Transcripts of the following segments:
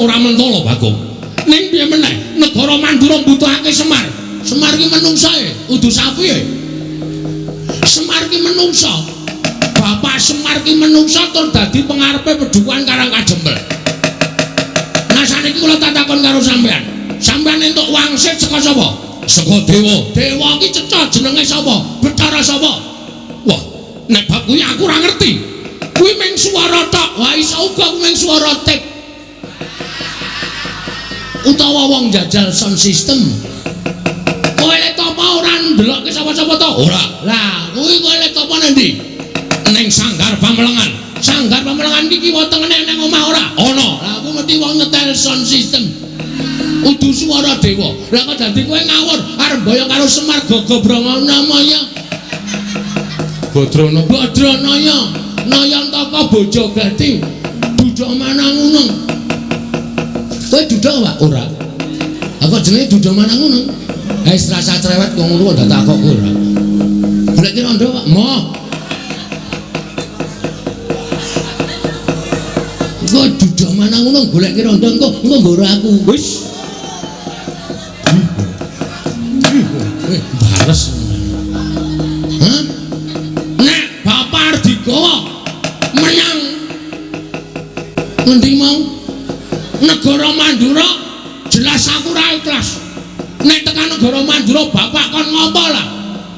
ora mentolo Bagong. Ning piye meneh? Negara Mandura mbutuhake Semar. Semar ki menungsa e, udu sapi e. Semar ki menungsa. Bapak Semar ki menungsa tur dadi pengarepe pedukuhan Karang Kajempel. Nah saniki kula tak takon karo sampean. Sampean entuk wangsit saka sapa? Saka dewa. Dewa ki cetha jenenge sapa? Bathara sapa? Wah, nek bab kuwi aku ora ngerti. Kuwi mung swara tok. Wah, iso uga kuwi mung swara tip. Utawa wong jajal sound system. Kowe lek tapa ora ndelokke sapa-sapa to? Ora. Lah, kuwi kowe lek tapa nang ndi? Ning Sanggar Pamelengan. Sanggar Pamelengan iki kiwa tengene nang omah ora? Ana. Lah aku mesti wong nyetel sound system. Udu swara dewa. Lah kok dadi kowe ngawur arep mboyong karo Semar Gagabranana maya. Badrana Badranaya Nayantaka bojo gati duda manangunung. Kowe duda Pak? Ora. Aku jenenge duda manangunung. Wis rasa cerewet kok ngono kok dadak kok ora. Golek rondo Pak. Moh. Kok duda manangunung golek rondo engko engko nggoro aku. Wis. Bales. Hah? Nek bapak arep digawa menyang ngendi mau? Negara Mandura jelas aku ora ikhlas. Nek tekan negara Mandura bapak kon ngopo lah?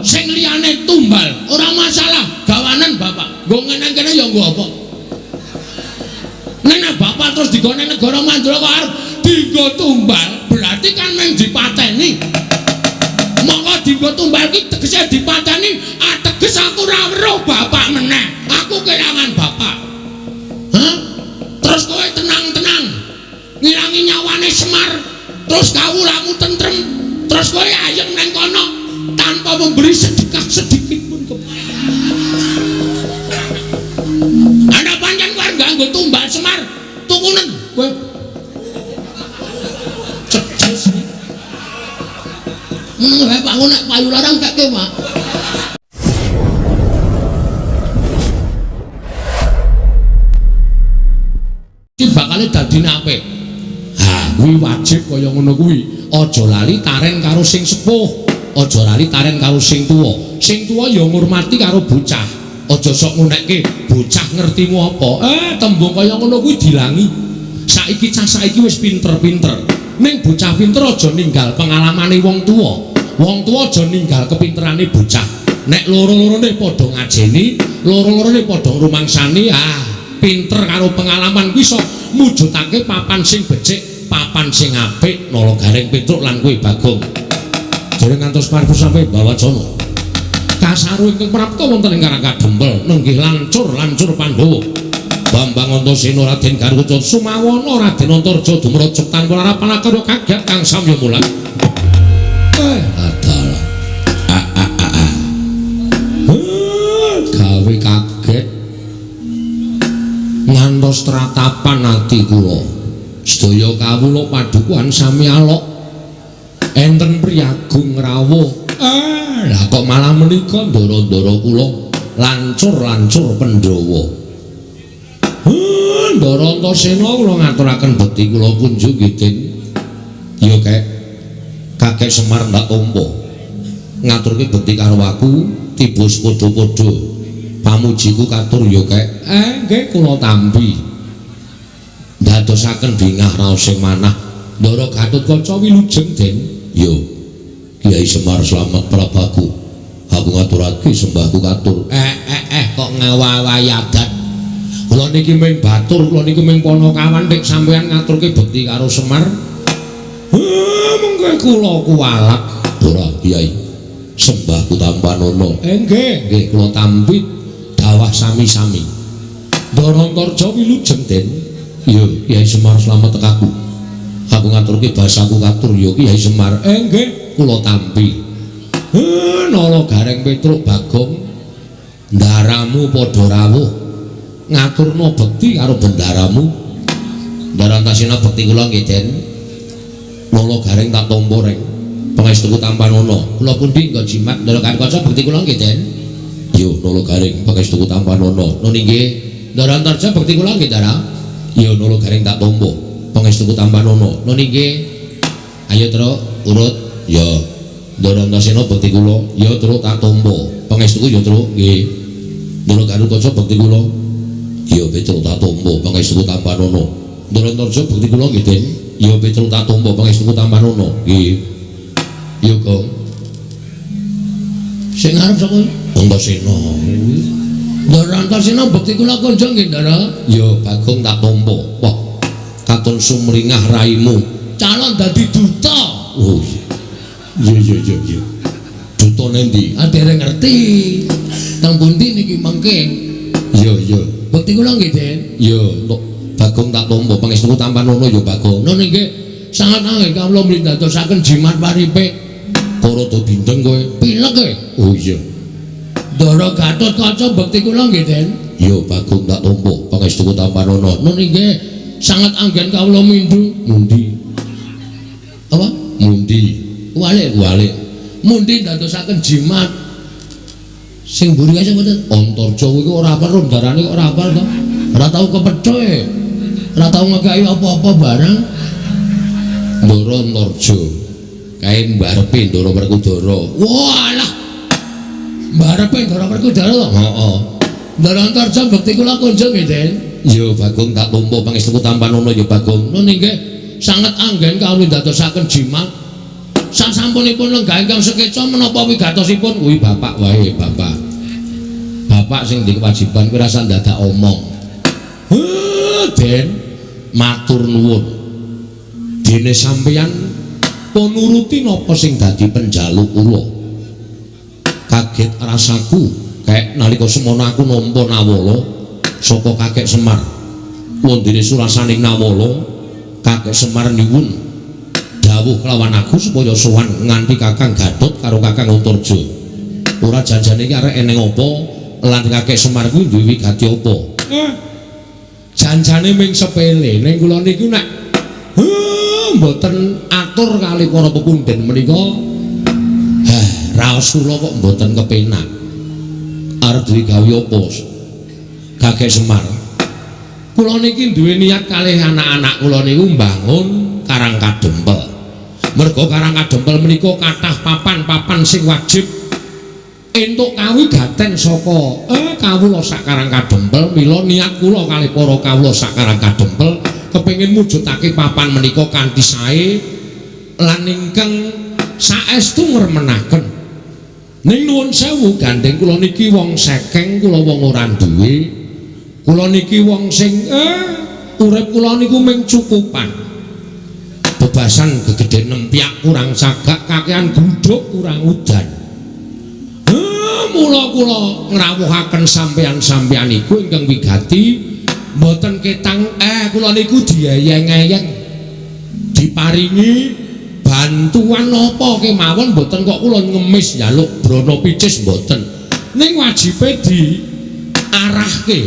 Sing liyane tumbal, ora masalah, gawanen bapak. Nggo ngene kene ya nggo apa? Nek bapak terus digone negara Mandura kok arep dienggo tumbal, berarti kan mung dipateni. Monggo dienggo tumbal ki tegese dipateni, ateges aku ora weruh bapak meneh. Aku kelangan bapak. Hah? Terus kowe tenang-tenang ngilangi nyawane Semar, terus kawulamu tentrem, terus kowe ayem nang kono tanpa memberi sedekah sedikit pun ke. Ana pancen kowe nganggo tumbal Semar, tukunen kowe. Cedes. Meneng wae Pak, nek payu larang keke, Pak. Iki bakale dadine apik. Ha, kuwi wajib kaya ngono kuwi. Aja lali taren karo sing sepuh, aja lali taren karo sing tuwa. Sing tuwa ya ngurmati karo bocah. Aja sok ngunekke bocah ngertimu apa. Tembung kaya ngono kuwi dilangi. Saiki cah saiki wis pinter-pinter. Ning bocah pinter aja ninggal pengalamane wong tuwa. Wong tuwa aja ninggal kepinterane bocah. Nek loro-lorone padha ngajeni, loro-lorone padha ngrumangsani, ah, pinter karo pengalaman kuwi iso mujudake papan sing becik, papan sing apik, Nala Gareng Petruk lan kowe Bagong. Jare ngantos paripurna sampe bawacana. Kasaru ingkang prapta wonten ing Karang Kadempel nenggih lancur-lancur Pandhawa. Bambang Antasena Raden Garuda Sumawana Raden Antarja dumraja tanpa larapan akarya kaget kang samya mulat. Adalah. Gawe kaget ngantos tratapan ati kula. Sedaya kawula padukuhan sami alok. Enten priyagung rawuh. Lah kok malah menika ndara-ndara kula lancur-lancur Pandhawa. Ndara Antasena kula ngaturaken bekti kula kunjung nggih Den. Ya kek kakek Semar ndak tampa. Ngaturke bekti karo aku tiba padha-padha. Pamujiku katur ya kek. Nggih kula tampi. Ndadosaken bingah raos sing manah. Ndara Gatotkaca wilujeng Den. Yo. Kyai Semar slamet prabaku. Aku ngaturake sembahku katur. Kok ngawawahi adat. Kula niki mung batur, kula niki mung panakawan nek sampeyan ngaturke bekti karo Semar. Mengke kula kuwalak. Ora Kyai. Sembahku tampanana. Nggih, nggih kula tampi dawah sami-sami. Ndara Antarja wilujeng Den. Iya, Kyai Semar slamet tekaku. Aku ngaturke basaku katur ya Kyai Semar. Nggih, kula tampi. Nala Gareng Petruk Bagong ndaramu padha rawuh. Ngaturna bekti karo bendaramu. Ndara Antasena bekti kula nggih Den. Nala Gareng tak tampa reng. Pangestuku tampanana. Kula pundi nggo jimat Ndara Gatotkaca bekti kula nggih Den. Yo Nala Gareng pangestuku tampanana. Nun inggih. Ndara Antarja bekti kula nggih Ndara. Yo Nala Gareng tak tampa. Pangestuku tampanono. Nun inggih. Ayo Truk, urut. Ya. Ndara Antasena bekti kula. Ya Truk tak tampa. Pangestuku ya Truk, nggih. Ndara Garukaca bekti kula. Ya Petruk tak tampa, pangestuku tampanono. Ndara Antarja bekti kula nggih, Den. Ya Petruk tak tampa, pangestuku tampanono. Nggih. Ya, Gong. Sing arep sapa? Antasena. Ndara Antasena bekti kula kunjung nggih, Ndara. Ya Bagong tak tampa. Wah, katon sumringah raimu. Calon dadi duta. Oh iya. Iya iya iya. Duta nendi? Ah dereng ngerti. Teng pundi niki mengke? Iya iya. Bekti kula nggih, Den. Iya, Bagong tak tampa, pangestuku tampanono ya Bagong. Nun inggih, sangat angel kawula mlindadosaken jimat paripe. Kok rada bindeng kowe? Pilek kowe? Oh iya. Ndara Gatotkaca bekti kula nggih, Den. Iya, Bagong tak tampa, pangestuku tampanono. Nun inggih, sangat anggen kawula mindhu. Mundi. Apa? Mundi. Walik, walik. Mundi ndadosaken jimat. Sing mburi kae mboten? Antarja kuwi ora perlu darane kok ora hafal to. Ora tau kepethoe. Ora tau ngekeki apa-apa barang. Ndara Antarja. Kae mbarepe Ndara Werkudara. Walah. Mbarepe Ndara Werkudara to? Heeh. Ndara Antarja bekti kula kunjung nggih, Den. Ya Bagong tak tampa, pangestuku tampanono ya Bagong. Nun inggih, sanget anggen kawula ndadosaken jimat. Sasampunipun lenggah ingkang sekeca menapa wigatosipun kuwi bapak wae, bapak. Bapak sing duwe kewajiban kuwi rasa ndadak omong. Heh, Den, matur nuwun. Dene sampeyan pun nuruti napa sing dadi penjaluk kula. Kaget rasaku kaya nalika semono aku nampa nawala saka Kakek Semar. Wondene surasaning nawala, Kakek Semar nyuwun dawuh kelawan aku supaya sowan nganti Kakang Gatot karo Kakang Antarja. Ora janjane iki arek eneng apa lan Kakek Semar kuwi duwe wigati apa? Janjane ming sepele ning kula niku nek mboten atur kali para pepundhen menika, raos kula kok mboten kepenak. Arep duwe gawe apa Kakek Semar? Kula niki duwe niat kalih anak-anak kula niku mbangun Karang Kadempel. Merga Karang Kadempel menika kathah papan-papan sing wajib entuk kawigaten saka kawula sak Karang Kadempel. Mila niat kula kalih para kawula sak Karang Kadempel kepengin mujudake papan menika kanthi sae lan ingkang saestu ngremenaken. Ning nuwun sewu, gandeng kula niki wong sekeng, kula wong ora duwe. Kula niki wong sing urip kula niku ming cukupan. Bebasan gegeden nempyak kurang sagak, kakean gluduk kurang udan. Mula kula ngrawuhaken sampeyan-sampeyan iku ingkang wigati mboten ketang kula niku dieyeng-eyeng diparingi bantuan napa kemawon, mboten kok kula ngemis njaluk brana picis, mboten. Ning wajibe diarahke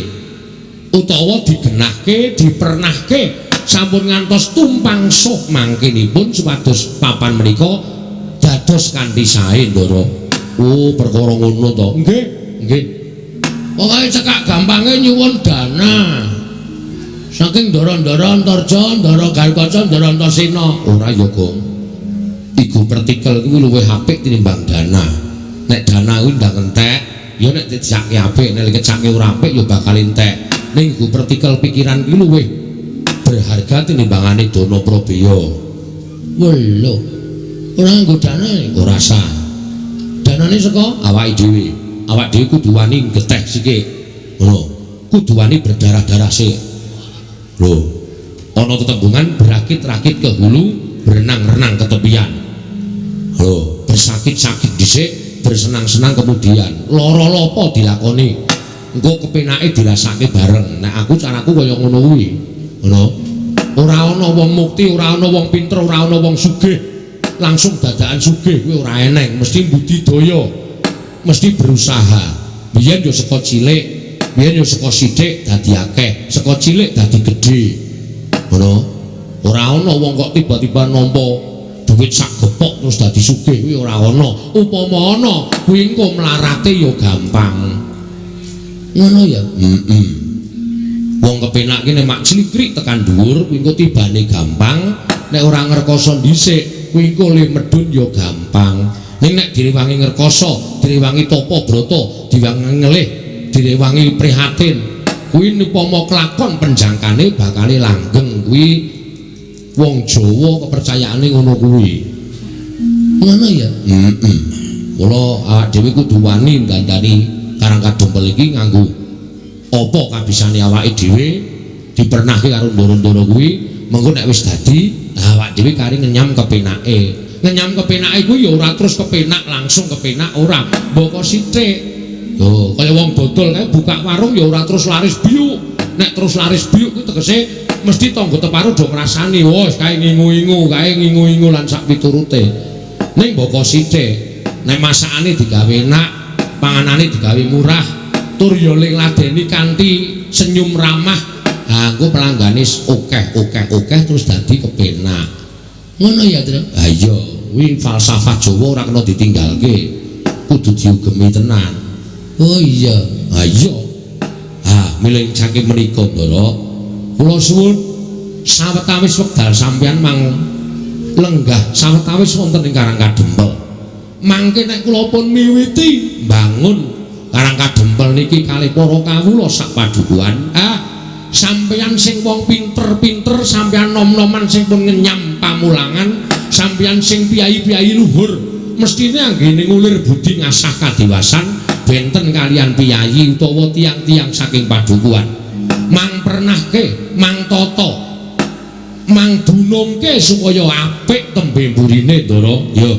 utawa digenahke, dipernahke sampun ngantos tumpang suh mangkinipun supados papan menika dados kanthi sae, Ndara. Oh, perkara ngono to. Nggih, nggih. Pokoke cekak gampange nyuwun dana. Saking ndara-ndara Antarja, Ndara Garukaca, Ndara Antasena. Ora ya, Gong. Iku pertikel kuwi luwih apik tinimbang dana. Nek dana kuwi ndang entek, ya nek dijake apik, nek dikecake ora apik ya bakal entek. Ning iku pertikel pikiran kuwi luwih berharga tinimbangane dana prabeya. Welo. Ora nganggo dana, ora sah. Danane saka awake dhewe. Awak dhewe kudu wani geteh sithik. Ngono. Kudu wani berdarah-darah sik. Lho, ana tetembungan berakit-rakit ke hulu, berenang-renang ke tepian. Lho, bersakit-sakit dhisik, bersenang-senang kemudian. Lara lopo dilakoni. Engko kepenake dirasake bareng. Nek aku caraku kaya ngono kuwi. Ngono. Ora ana wong mukti, ora ana wong pinter, ora ana wong sugih langsung dadakan sugih kuwi ora eneng, mesti budidaya, mesti berusaha. Biyen yo saka cilik, biyen yo saka sithik dadi akeh, saka cilik dadi gedhe. Ngono. Ora ana wong kok tiba-tiba nampa duit sak gepok terus dadi sugih kuwi ora ana. Upama ana, kuwi engko mlarate ya gampang. Ngono ya? Heeh. Wong kepenak ki nek mak clikrik tekan dhuwur kuwi engko tibane gampang, nek ora ngrekoso dhisik kuwi engko le medhun ya gampang. Ning nek direwangi ngrekoso, direwangi tapa brata, diwangi ngelih, direwangi prihatin, kuwi upama kelakon penjangkane bakale langgeng. Kuwi wong Jawa kepercayaane ngono kuwi. Ngono ya? Heeh. Kula awak dhewe kudu wani ndandani Karang Kadempel iki nganggo apa kabisane awake dhewe, dipernahke karo ndoro-ndoro kuwi, mengko nek wis dadi awak dhewe kari ngenyam kepenake. Ngenyam kepenake kuwi ya ora terus kepenak langsung kepenak ora, mboko sithik. Lho, kaya wong dodol kae buka warung ya ora terus laris biuk. Nek terus laris biuk kuwi tegese mesti tangga teparo do ngrasani, wes kae ngingu-ingu, kae ngingu-ingu lan sak piturute. Ning mboko sithik, nek masakane digawe enak, panganane digawe murah, tur ya ladeni kanthi senyum ramah, ha engko pelanggane akeh-akeh-akeh terus dadi kepenak. Ngono ya, Tru? Ha iya, kuwi falsafah Jawa ora kena ditinggalke. Kudu diugemi tenan. Oh iya, ha iya. Ha, milih saking menika, Ndara. Kula suwun sawetawis wekdal sampeyan mang lenggah sawetawis wonten ing Karang Kadempel. Mangke nek kula pun miwiti mbangun Karang Kadempel niki kalih para kawula sak padukuhan, ah sampeyan sing wong pinter-pinter, sampeyan nom-noman sing pun ngenyam pamulangan, sampeyan sing piyai-piyai luhur, mestine anggene ngulir budi ngasah kadiwasan benten kalian piyayi utawa tiang-tiang saking padukuhan. Mang pernahke, mang tata, mang dunungke supaya apik tembe mburine, Ndara. Ya,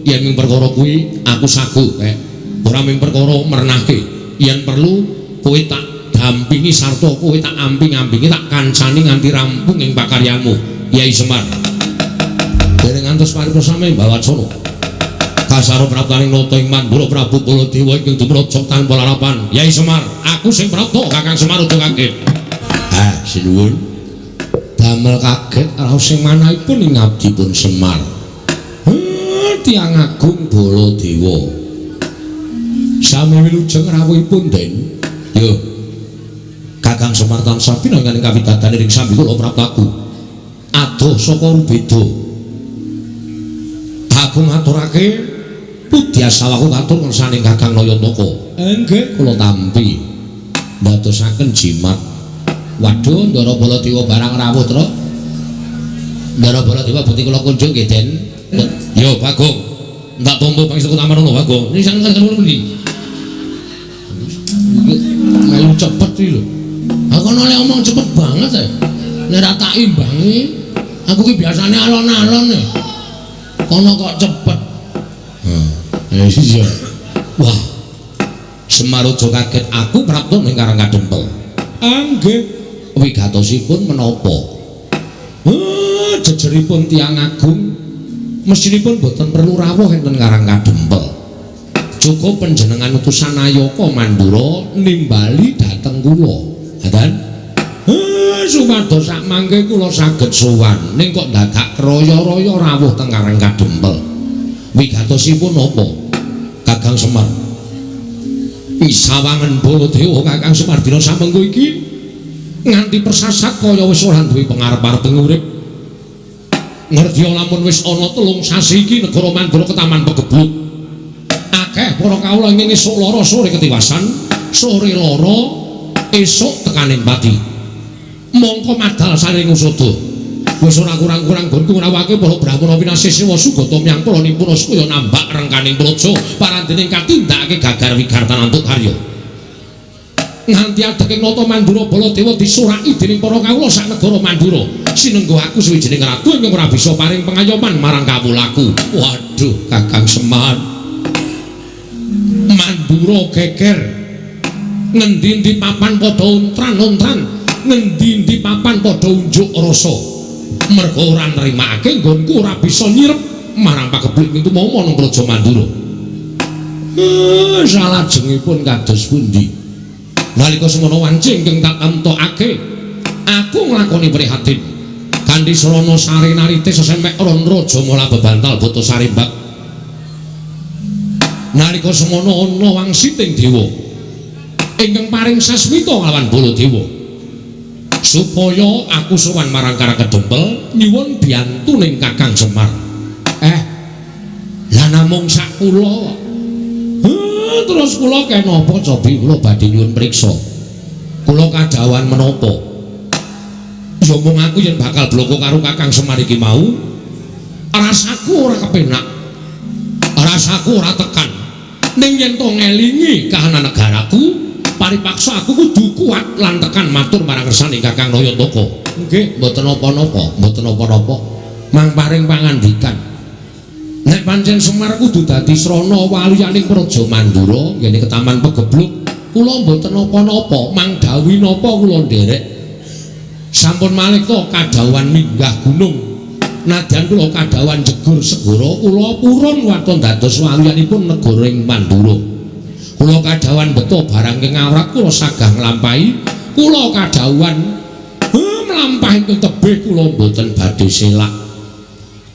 yen ming perkara kuwi aku sagu kek. Ora ming perkara mernahke, yen perlu kowe tak dampingi sarta kowe tak amping-ampingi, tak kancani nganti rampung ing pakaryanmu, Yai Semar. Dereng ngantos paripurna sami mbawacana. Kasaro praptaning nata ing Mandura Prabu Baladewa ingkang dumraja tanpa larapan. Yai Semar, aku sing prapta, Kakang Semar aja kaget. Ha, sinuwun. Damel kaget raos sing manahipun ing abdipun Semar. Tiyang agung Baladewa. Sami wilujeng rawuhipun, Den. Yo. Kakang Semar tansah pinangan ing kawidadan ing sambi kula praptaku. Adoh saka rubeda. Aku ngaturake pudyasawaku katur ngersaning Kakang Nayantaka. Nggih, kula tampi. Ndadosaken jimat. Waduh, Ndara Baladewa barang rawuh, Tru. Ndara Baladewa buti kula kunjung nggih, Den. Yo, Bagong. Entak tompo pangestu taman ngono, Bagong. Ini sangat ngono pundi? Melu cepet iki lho. Aku oleh omong cepet banget e. Nek ora tak imbangi, aku ki biasane alon-alon e. Kono kok cepet. Heh, iya. Wah. Semar aja kaget, aku prapta ning Karang Kadempel. Nggih. Wigatosipun menapa? Jejeripun tiyang agung mestinipun boten perlu rawuh enten Karang Kadempel. Cukup panjenengan utusan Nayaka Mandura nimbali dhateng kula. Ngaten? Supados sak mangke kula saged sowan. Ning kok dadak kraya-raya rawuh teng Karang Kadempel. Wigatosipun napa? Kakang Semar. Sawangen Baladewa Kakang Semar dina samengko iki nganti persasat kaya wis ora duwe pengarep-arep urip. Ngerti lamun wis ana 3 sasi iki negara Mandura ketaman pegeblut. Akeh para kawula ing esuk lara sore ketiwasan, sore lara esuk tekaning pati. Mongko madal saring usada. Wis ora kurang-kurang gonku ngrawake para brahmana pinasih siwa sugata myang para nipuna supaya nambak rengkaning praja parandening katindakake gagar wigartan antuk karya. Nganti adeking nata Mandura Baladewa disuraki dening para kawula sak negara Mandura. Sinengga aku suwijining ratu ingkang ora bisa paring pengayoman marang kawulaku. Waduh, Kakang Semar. Mandura geger. Ngendi-endi papan padha untran-untran, ngendi-endi papan padha unjuk rasa. Merga ora nrimakake nggonku ora bisa nyirep marang pageblik ing tumomo nang Praja Mandura. Salajengipun kados pundi? Nalika semono wanci ingkang tak temtokake, aku nglakoni prihatin. Kanthi srana sare narite sesemek ron raja mala bebantal bata sarimbak. Nalika semono ana wangsiting dewa ingkang paring sasmita nglawan Baladewa. Supaya aku sowan marang Karang Kedempel nyuwun biyantu ning Kakang Semar. Lah namung sak kula. Terus kula kenapa cobi kula badhe nyuwun priksa. Kula kadhawuhan menapa? Ya mung aku yen bakal bloko karo Kakang Semar iki mau, rasaku ora kepenak. Rasaku ora tekan. Ning yen to ngelingi kahanan negaraku, paripaksa aku kudu kuat lan tekan matur marang kersane Kakang Nayantaka. Nggih, mboten napa-napa, mboten napa-napa. Mang paring pangandikan. Nek pancen Semar kudu dadi srana waliyaning Praja Mandura, ngene ketaman pegebluk, kula mboten napa-napa, mang dawuhi napa kula nderek. Sampun malih to kadhawuhan minggah gunung. Nadyan kula kadhawuhan jegur segara, kula purun waton dados waliyanipun negara ing Mandura. Kula kadhawuhan beto barang ing awrat kula sagah nglampahi, kula kadhawuhan mlampah ingkang tebih kula mboten badhe selak.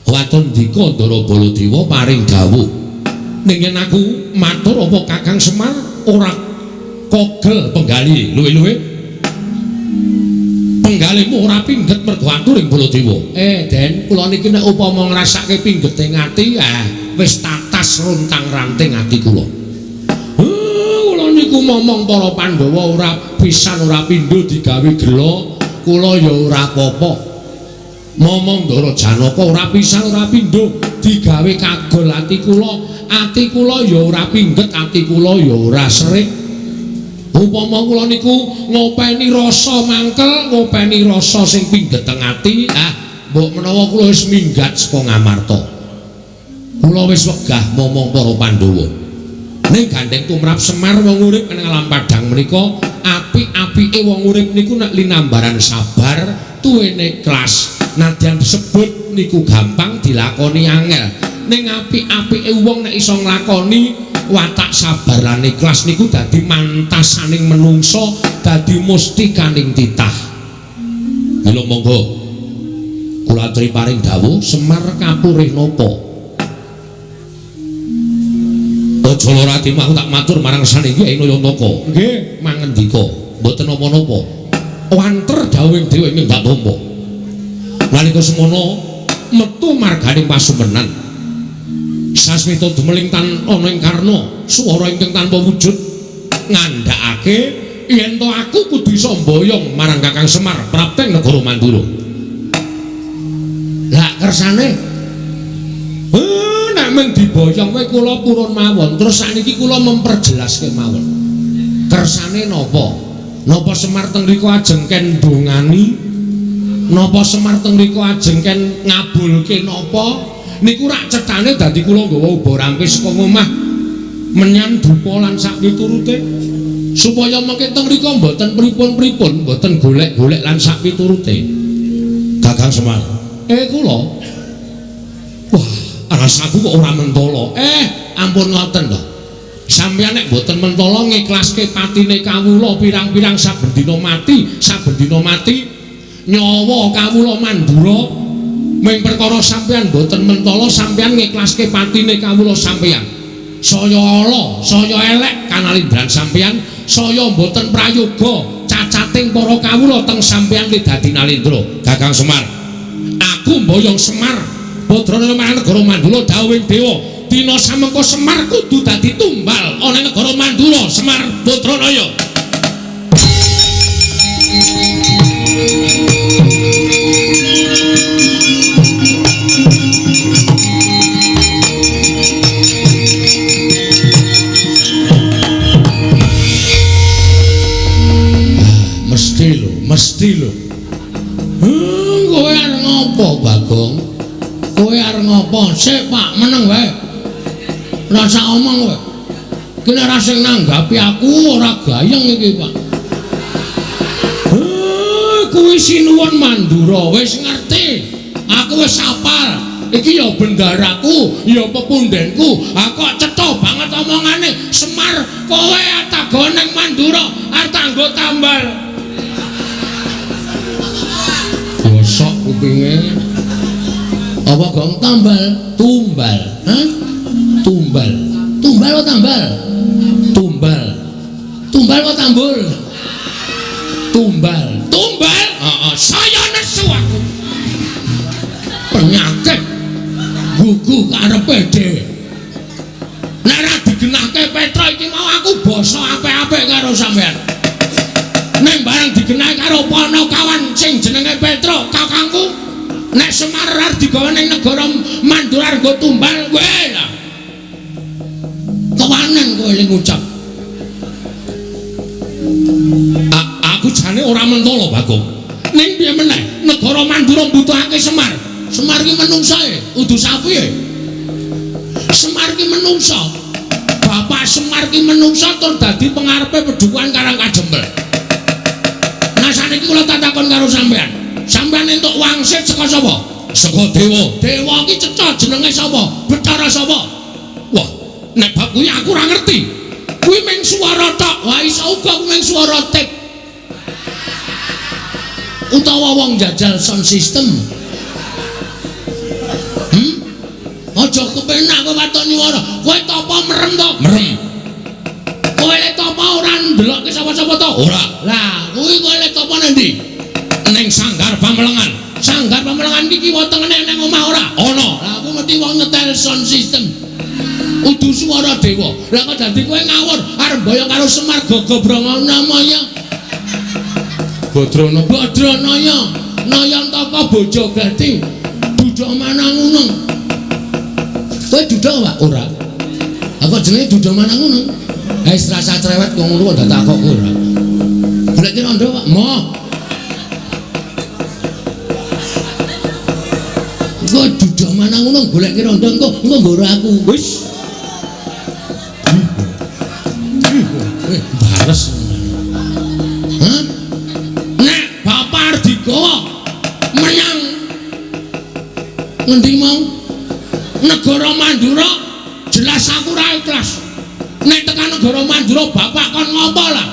Waton dika Ndara Baladewa paring dawuh. Ning yen aku matur apa Kakang Semar ora kogel penggali luwe-luwe. Penggalimu ora pingget mergo aturing Baladewa. Den, kula niki nek upama ngrasake pinggete ati, wis tatas runtang-ranting ati kula. Kula niku momong para Pandhawa ora pisan ora pindho digawe gela, kula ya ora apa-apa. Momong Ndara Janaka ora pisan ora pindho digawe kagol ati kula ya ora pingget, ati kula ya ora serik. Upama kula niku ngopeni rasa mangkel, ngopeni rasa sing pingget teng ati, mbok menawa kula wis minggat saka Ngamarta. Kula wis wegah momong para Pandhawa. Ning gandeng tumrap Semar wong urip ing alam padhang menika, apik-apike wong urip niku nek linambaran sabar, tuwene ikhlas. Nadyan disebut niku gampang dilakoni angel. Ning apik-apike wong nek iso nglakoni watak sabar lan ikhlas niku dadi mantasaning menungso, dadi mustikaning titah. Mila monggo kula aturi paring dawuh Semar kapurih napa? Aja lara atimu, aku tak matur marang kersane Kyai Nayantaka. Nggih, mangendika, mboten napa-napa. Wanter dawuhing dewa ing tak tampa. Nalika semono metu marganing pasumenan. Sasmita dumeling tan ana ing karna, swara ingkang tanpa wujud ngandhakake yen to aku kudu iso mboyong marang Kakang Semar prapteng negara Mandura. Lah kersane nek mung diboyong kowe kula purun mawon. Terus sakniki kula memperjelas kemawon. Kersane napa? Napa Semar teng mriku ajeng ken ndongani? Napa Semar teng mriku ajeng ken ngabulke napa? Niku rak cethane dadi kula nggawa uba rampe saka omah menyan dupa lan sak piturute supaya mengke teng mriku mboten pripun-pripun, mboten golek-golek lan sak piturute. Kakang Semar, kula wah, rasaku kok ora mentala. Ampun ngoten to. Sampeyan nek mboten mentala ngiklaske patine kawula pirang-pirang saben dina mati, saben dina mati nyawa kawula Mandura. Ming perkara sampeyan mboten mentala, sampeyan ngiklaske patine kawula sampeyan. Saya ala, saya elek kanalindran sampeyan, saya mboten prayoga cacating para kawula teng sampeyan li dadi nalindra. Kakang Semar, aku mboyong Semar putrane marang negara Mandura dawuhing dewa, dina samengko Semar kudu dadi tumbal ana negara Mandura. Semar Putranaya. Mesti lho. Kowe arep ngopo, Bagong? Kowe arep ngopo? Sik, Pak, meneng wae. Rasa omong kowe. Ki nek ora sing nanggapi aku ora gayeng iki, Pak. Kuwi sinuwun Mandura wis ngerti. Aku wis hafal. Iki ya bendaraku, ya pepundenku. Ha kok cetha banget omongane. Semar, kowe atago ning Mandura arep tanggo tambal. Bosok kupinge. Apa gong tambal? Tumbal. Hah? Tumbal. Tumbal apa tambal? Tumbal. Tumbal apa tambul? Tumbal. Tumbal. Heeh, saya nesu aku. Penyakit gugu karepe dhewe. Nek ora digenahke Petra iki mau aku basa apik-apik karo sampean. Ning bareng digenahke karo Panakawan sing jenenge Petra, kakangku, nek Semar arep digawa ning negara Mandura nggo tumbal kowe lah. Kewanen kowe ling ngucap. Aku jane ora mentolo, Bagong. Ning piye meneh, negara Mandura mbutuhake Semar. Semar ki menungsae, udu sapi e. Semar ki menungsa. Bapak Semar ki menungsa tur dadi pengarepe pedukuhan Karang Kajempel. Nah saniki kula tak takon karo sampean. Sampean entuk wangsit saka sapa? Saka dewa. Dewa ki cetha jenenge sapa? Bathara sapa? Wah, nek bab kuwi aku ora ngerti. Kuwi mung swara tok. Wah, iso uga kuwi mung swara tip. Utawa wong jajal sound system. Aja kepenak kowe waton nyuwara. Kowe tapa merem to? Merem. Kowe le tapa ora ndelokke sapa-sapa to? Ora. Lah, kuwi kowe le tapa nang ndi? Ning Sanggar Pamelengan. Sanggar Pamelengan iki kiwa tengene nang omah ora? Ana. Lah aku mesti wong nyetel sound system. Udu swara dewa. Lah kok dadi kowe ngawur arep mboyong karo Semar Gagabranana maya. Badrana Badranaya Nayantaka Bojogati Duda Manangunung. Kowe duda Pak? Ora. Lah kok jenenge Duda Manangunung? Wis rasa cerewet kok ngono kok dadak kok ora. Golek rondo Pak? Moh. Kok Duda Manangunung golek rondo engko engko nggoro aku. Wis. Bales. Hah? Nek bapak arep digawa menyang ngendi mau? Negara Mandura jelas aku ora ikhlas. Nek tekan negara Mandura bapak kon ngopo lah?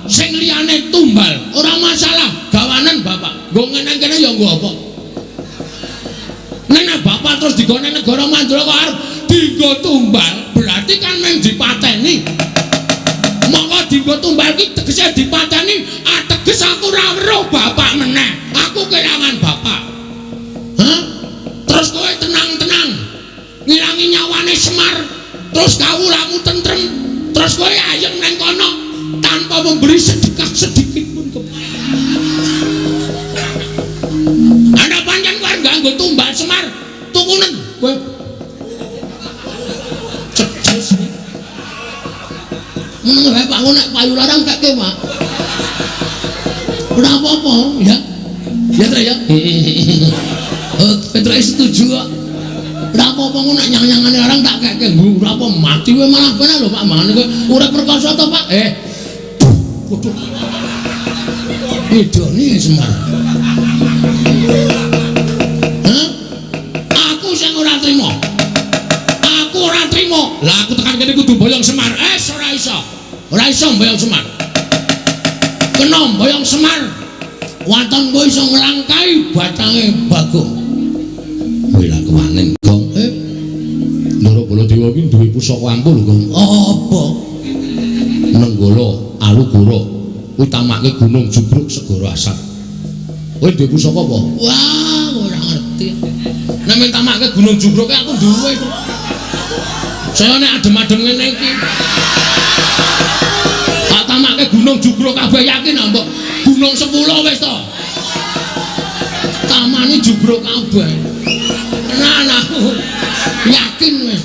Sing liyane tumbal, ora masalah, gawanen bapak. Nggo ngene kene ya nggo apa? Nek bapak terus digone negara Mandura kok arep dienggo tumbal, berarti kan mung dipateni. Monggo dienggo tumbal ki tegese dipateni, ateges aku ora weruh bapak meneh. Aku kehilangan bapak. Hah? Terus kowe tenang-tenang ngilangi nyawane Semar, terus kawulamu tentrem, terus kowe ayem nang kono tanpa memberi sedekah sedikit pun ke. Ana pancen kowe nganggo tumbal Semar, tukunen kowe. Cedes. Meneng wae Pak, nek payu larang keke, Pak. Ora apa-apa, ya. Ya Tra ya. Oh, Petra setuju kok. Ora apa-apa ngono nek nyang-nyangane larang tak keke. Ora apa mati kowe malah penak lho Pak, mangane kowe urip perkasa to, Pak? Waduh. Idone Semar. Hah? Aku sing ora trima. Aku ora trima. Lah aku tekan kene kudu boyong Semar. Ora iso. Ora iso boyong Semar. Kena boyong Semar. Waton kowe iso nglangkai batange Bagong. Kowe lah kewanen, Gong. Ndara Baladewa iki duwe pusaka ampuh lho, Gong. Apa? Nenggala Alugoro. Kuwi tamake Gunung Jugruk Segara Asat. Kowe duwe pusaka apa? Wah, ora ngerti. Nek men tamake Gunung Jugruk aku duwe to. Saya nek adem-adem ngene iki. Tak tamake Gunung Jugruk kabeh yakin ah, mbok. Gunung 10 wis to. Tamane jugruk kabeh. Tenan aku yakin wis.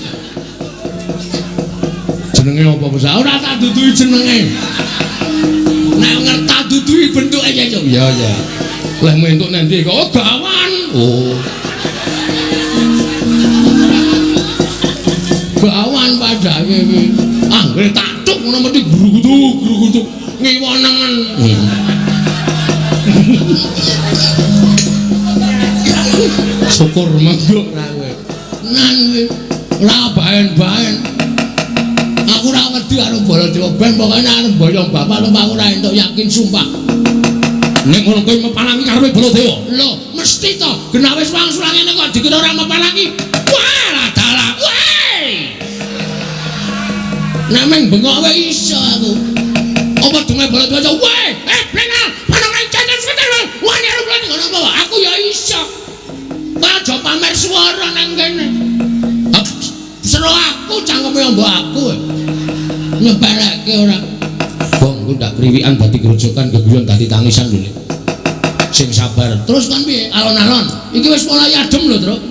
Jenenge apa Mas? Ora tak duduhi jenenge. Nek ngerti duduhi bentuke ya, Cuk. Ya ya. Leh entuk nang ndi kok? Oh, gawan. Oh. Gawan padake iki. Anggere tak tuk ngono mesti grugutuk-grugutuk ngiwa nengen. Syukur menggo ra kowe. Nan kowe ora baen-baen. Aku ora wedi karo Baladewa ben pokoke nek arep mboyong bapak lho aku ora entuk yakin sumpah. Nek ngono kowe mepalangi karepe Baladewa. Lho, mesti to. Genah wis wangsul ngene kok dikira ora mepalangi. Wah, dalah. Wah. Nek meng bengok wae iso aku. Apa dengue Baladewa? Weh, blengal, panongan cacat seketel. Wani arep swara nang kene. Seru aku cangkeme mbok aku. Nyepelekke ora. Bong ku ndak kriwikan dadi grojokan geguyon dadi tangisan lho. Sing sabar. Terus kan piye? Alon-alon. Iki wis mulai adem lho, Truk.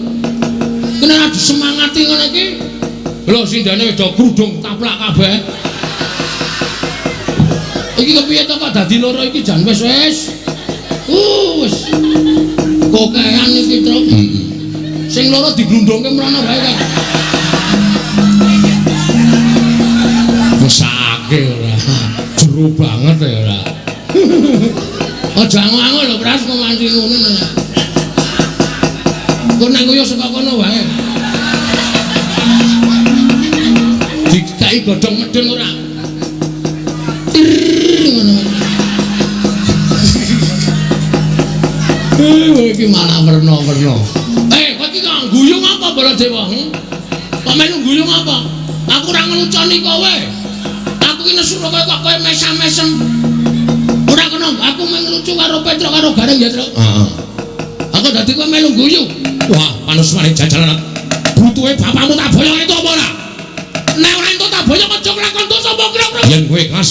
Kena disemangati ngono iki. Lho sindane wis do grudung taplak kabeh. Iki kepiye to kok dadi loro iki jan wis wis. Wis. Kokean iki, Truk. Sing loro diglundungke mrono wae kok. Mesake ora. Jero banget ya ora. Aja angu-angu lho, Pras, kok nganti ngono. Kok nang yo saka kono wae. Dikai godhong medhun ora. Ngono. Iki malah werna-werna. Kowe iki kok guyung apa Baladewa? Kok melu guyung apa? Aku ora ngeluconi kowe. Aku ki nesu kowe kok kowe mesam-mesem. Ora kena, aku mung lucu karo Petruk karo Gareng ya, Truk. Heeh. Aku dadi kowe melu guyu. Wah, panusmane jajalan. Butuhe bapakmu tak boyong itu apa ora? Nek ora entuk tak boyong aja nglakon dosa apa kira-kira. Yen kowe ikhlas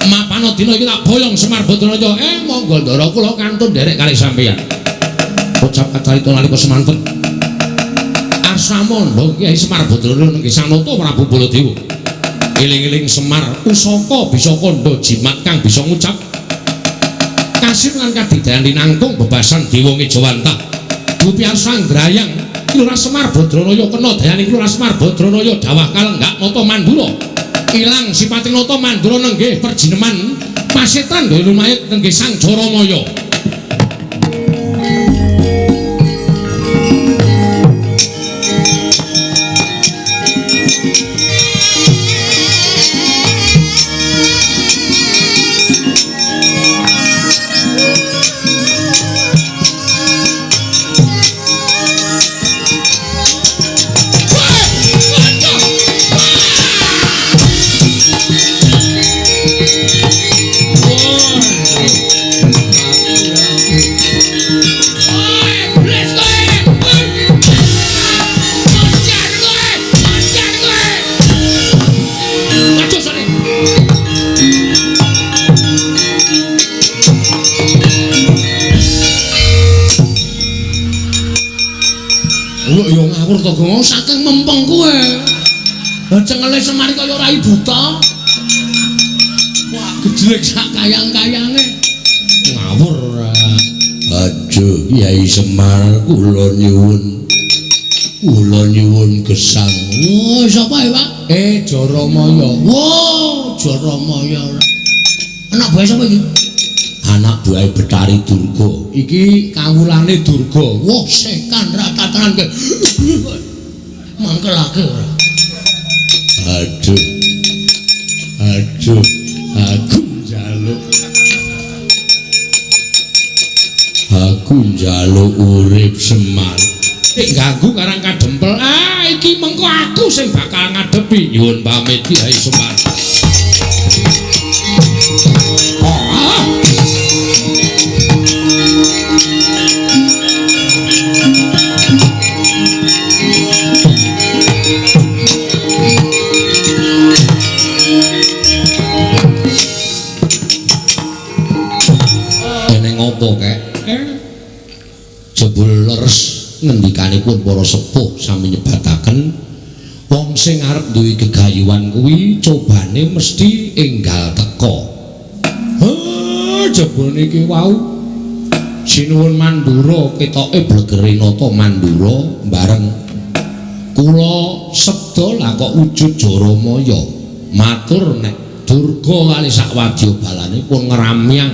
mapano dina iki tak boyong Semar Badranaya. Monggo ndara kula kantun nderek kalih sampeyan. Ucap kacarita nalika semanten. Arsamanda Kyai Semar Badranaya nenggih Sanata Prabu Baladewa. Eling-eling Semar pusaka bisa kandha jimat kang bisa ngucap kasir lan kadidayan linangkung bebasan dewa ngejawantah. Gupi Sanggrayang Lurah Semar Badranaya kena dayane Lurah Semar Badranaya dawah kalenggak nata Mandura. Ilang sipating nata Mandura nenggih perjineman pasetan dhewe lumayit nenggih Sang Jaramaya. Gong saking mempeng kowe. Lah cengele Semar kaya rai buta. Wah, gejlek sak kayang-kayange. Ngawur ora. Aduh, Kyai Semar kula nyuwun. Kula nyuwun gesang. Oh, sapa ya, Pak? Jaramaya. Wah, Jaramaya ora. Anak buahe sapa iki? Anak buahe Betari Durga. Iki kawulane Durga. Wah, sekan ratatanan kowe. Mangkelake ora. Aduh. Aduh, aku njaluk. Aku njaluk urip Semar. Nek ganggu Karang Kadempel, ah iki mengko aku sing bakal ngadepi. Nyuwun pamit Kyai Semar. Ah. Jebul leres ngendikanipun para sepuh sami nyebataken wong sing arep duwe gegayuhan kuwi cobane mesti enggal teka. Jebul niki wau sinuwun Mandura ketoke blegere nata Mandura bareng kula sabda lah kok wujud Jaramaya matur nek Durga kali sak wadya balane pun ngramyang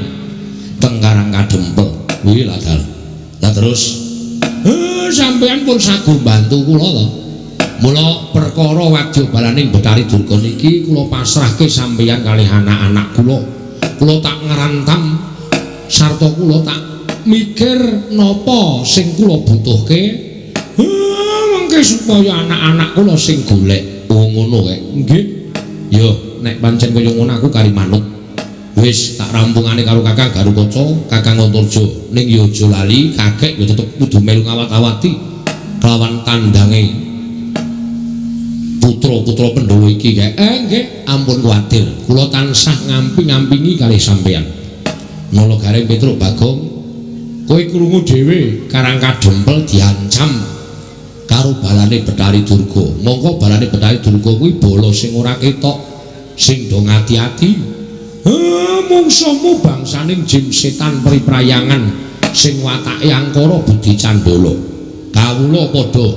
teng Karang Kadempel kuwi lah dal. Lah terus sampeyan pun sagu bantu kula to. Mula perkara wadya balaning Betari Durga niki kula pasrahke sampeyan kalih anak-anak kula. Kula tak ngrantam sarta kula tak mikir napa sing kula butuhke. Mengke supaya anak-anak kula sing golek. Oh ngono kae. Nggih. Yo nek pancen kaya ngono aku kari manut. Wis tak rampungane karo Kakang Garukaca, Kakang Antarja. Ning yo aja lali, kakek yo tetep kudu melu ngawat-awati. Kelawan tandange putra-putra Pandhawa iki kae. Nggih, ampun kuwatir. Kula tansah ngamping-ngampingi kalih sampeyan. Nala Gareng Petruk Bagong, kowe krungu dhewe Karang Kadempel diancam karo balane Bathari Durga. Mongko balane Bathari Durga kuwi bala sing ora ketok, sing do ngati-ati. Mungsuhmu bangsaning jim setan priprayangan sing watake angkara budi candala. Kawula padha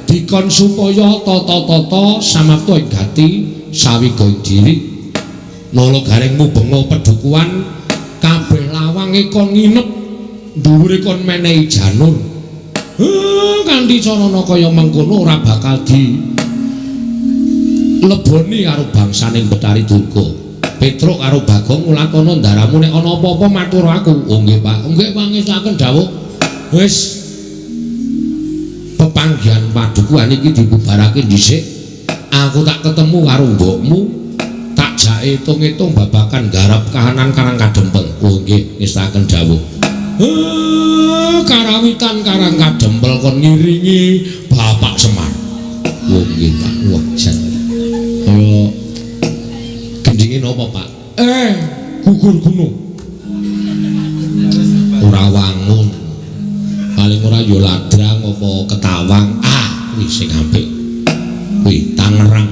dikon supaya tata-tata samapta ing gati sawiga ing diri. Nala Gareng mubenga pedukuhan kabeh lawange kon nginep, dhuwure kon menehi janur. Kanthi carana kaya mengkono ora bakal di leboni karo bangsaning Bathari Durga. Petruk karo Bagong ngulatono ndaramu nek ana apa-apa matur aku. Oh nggih Pak, nggih pangesaken dawuh. Wis pepanggihan padukuhan iki dibubarake dhisik. Aku tak ketemu karo mbokmu, tak jake hitung-hitung babagan garap kahanan Karang Kadempel. Oh nggih, ngestaken dawuh. Karawitan Karang Kadempel kon ngiringi Bapak Semar. Oh nggih Pak, wah jan. Kaya gendinge napa Pak? Gugur gunung. Ora wangun. Paling ora ya ladrang apa ketawang. Ah, kuwi sing apik. Kuwi Tangerang.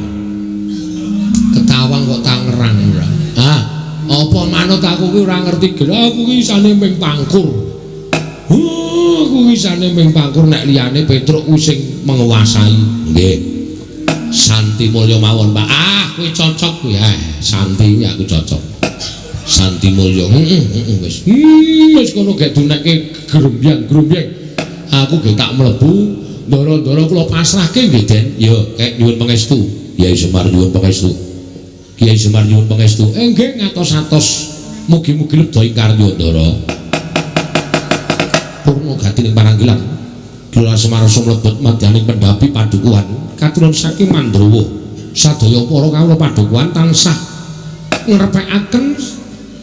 Ketawang kok Tangerang ora. Ah, apa manut aku kuwi ora ngerti gelo. Aku kuwi isane ming pangkur. Aku isane ming pangkur nek liyane Petruk kuwi sing menguasai. Nggih. Santi Mulya mawon, Pak. Ah, kuwi cocok kuwi. Santi kuwi aku cocok. Santi Mulya. Heeh, wis. Wis kono gek dunekke grumbyang-grumbyang. Aku gek tak mlebu, ndara-ndara kula pasrahke nggih, Den. Ya, kek nyuwun pangestu. Kyai Semar nyuwun pangestu. Kyai Semar nyuwun pangestu. Nggih ngatos-atos. Mugi-mugi lebda ing karya, Ndara. Purna gati ning paranggilan. Kula Semar sumlebet madyaning pendhapi padukuhan katuran saking Mandrawa. Sadaya para kawula padukuhan tansah ngrepekaken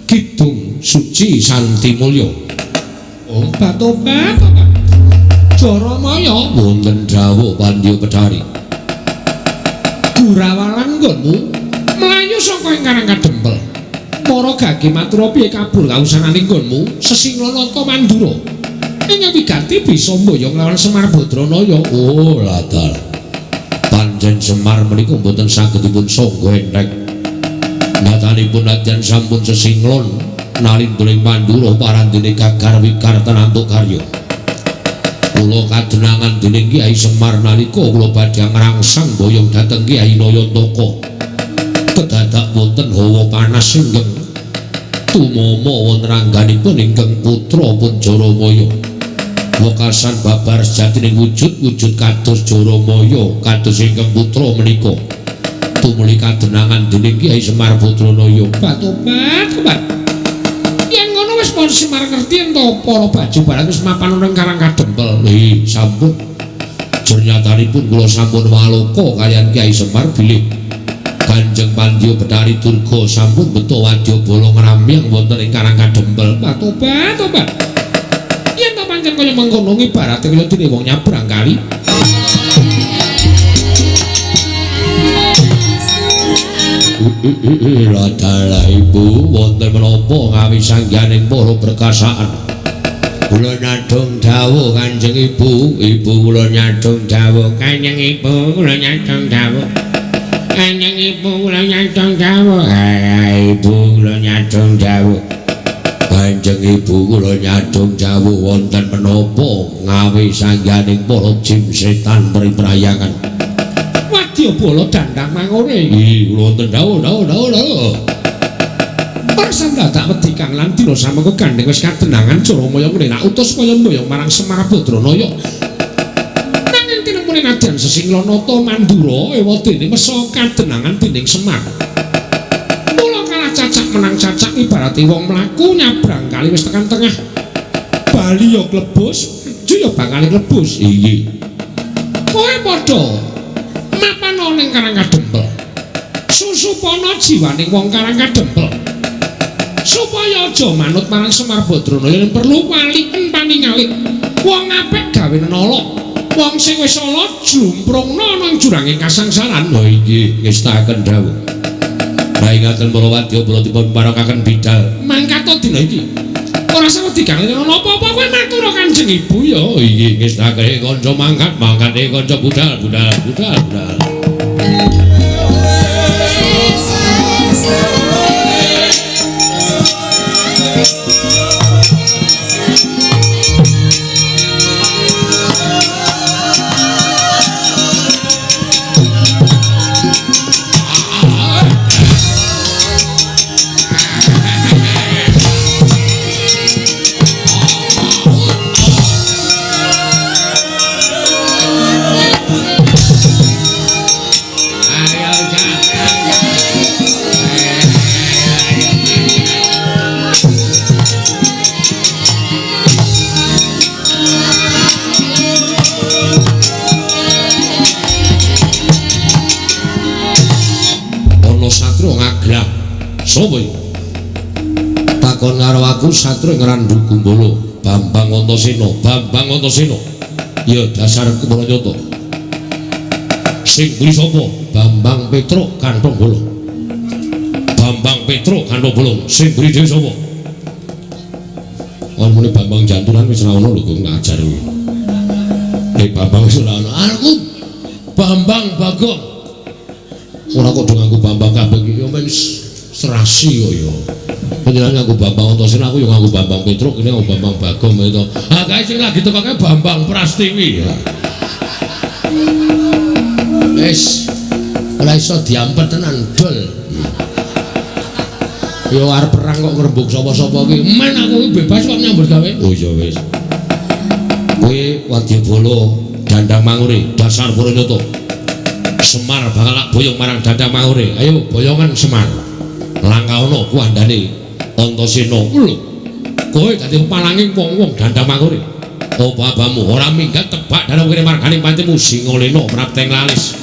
kidung suci Santi Mulya. Obat-obat. Jaramaya wonten dawuh Pandya Bathari. Gurawalan nggonmu mlayu saka ing Karang Kadempel. Para gage matura piye kabul kausanane nggonmu sesinglanata Mandura. Ing wigati bisa mboyong lawan Semar Badranaya. Oh, ladal. Pancen Semar menika mboten saged dipun sangga entheng. Nyatanipun nadyan sampun sesinglon nalindra ing Mandura parandene gagar wikar tenantuk karya. Kula kadenangan dening Kyai Semar nalika kula badhe ngrangsang boyong dhateng Kyai Nayantaka. Kedadak wonten hawa panas ingkang tumama wonten rangganipun ingkang putra pun Jaramaya. Wekasan babar sejatining wujud-wujud kados Jaramaya kados ingkang putra menika. Tumuli kadenangan dening Kyai Semar Badranaya. Batobat, obat. Yen ngono wis pun Semar ngerti yen to para baju barang wis mapan ning Karang Kadempel. Sampun. Jernyatanipun kula sampun waloka kaliyan Kyai Semar bilih Kanjeng Pandya Bathari Durga sampun beto wadya bala ngramyang wonten ing Karang Kadempel. Batobat, obat. Yen to pancen kaya mengkono ibarate kaya dene wong nyabrang kali. Ladalah ibu wonten menapa ngawi sangganing para perkasaan. Kula nyadong dawuh Kanjeng Ibu, ibu kula nyadong dawuh Kanjeng Ibu, kula nyadong dawuh. Kanjeng Ibu kula nyadong dawuh. Ibu kula nyadong dawuh. Kanjeng Ibu kula nyadong dawuh wonten menapa ngawi sangganing para jim setan priprayangan. Wadya bala dandang mangore. Nggih, kula wonten dawuh, dawuh, dawuh, dawuh. Persan dadak wedi kang lan dina samengko gandeng wis kadenangan Jaramaya ngene nak utus kaya mboyong marang Semar Badranaya. Nanging tinemune nadyan sesinglanata Mandura ewadene mesa kadenangan dening Semar. Mula kalah cacak menang cacak ibarate wong mlaku nyabrang kali wis tekan tengah. Bali ya klebus, maju ya bakal klebus. Inggih. Kowe padha mapana ning Karang Kadempel. Susupana jiwaning wong Karang Kadempel. Supaya aja manut marang Semar Badranaya yen perlu waliken paningalik. Wong apik gawe nenala. Wong sing wis ala jlumprungna ana ing jurange kasangsaran. Lha inggih ngestakaken dawuh. Raingaten para wadya kula dipun parakaken bidal. Mangkat dina iki. Ora usah wedi kang ana apa-apa kowe matur Kanjeng Ibu ya. Inggih ngestakaken kanca mangkat, mangkate kanca budal, budal, budal, budal. Sapa iki? Takon karo aku satria Ngrandu Gumbala, Bambang Antasena, Bambang Antasena. Ya dasar kumranyata. Sing kuwi sapa? Bambang Petruk Kanthong Bolong. Bambang Petruk Kanthong Bolong. Sing kuwi dhewe sapa? Ono muni Bambang Janturan wis ora ono lho kok ngajar kuwi. Nek Bambang wis ora ono. Aku Bambang Bagong. Ora kok do nganggo Bambang kabeh iki ya men serasi kok ya. Panjenengan nganggo Bambang Antasena, aku ya nganggo Bambang Petruk, kene nganggo Bambang Bagong to. Ha kae sing lagi tekake Bambang Prastiwi. Wis ora iso diampet tenan dol. Ya arep perang kok ngrembug sapa-sapa iki. Men aku iki bebas kok nyambut gawe. Oh iya wis. Kowe wadyabala Dandang Mangure, dasar Baranyata. Semar bakal tak boyong marang Dandang Mangure. Ayo boyongan Semar. Langkaono kuandane Antasena. Lho, kowe dadi palange wong-wong Dandang Mangure. Apa abamu ora minggat tebak dalem kene marganing pancemu Singalena prapteng lalis.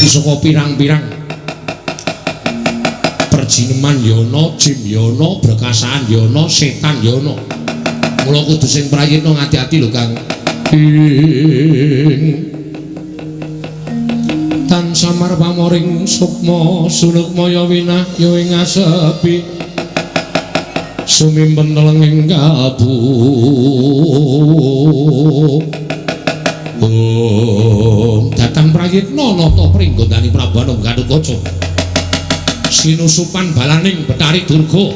Iki saka pirang-pirang perjineman ya ana, jim ya ana, brekasaan ya ana, setan ya ana. Mula kudu sing prayitna ngati-ati lho Kang. Ing tan samar pamoring sukma sunukmaya winahya ing asepi sumimpen telenging kalbu. Om datang prayitna nata pringgondani Prabu Anum Gatotkaca sinusupan balaning Bathari Durga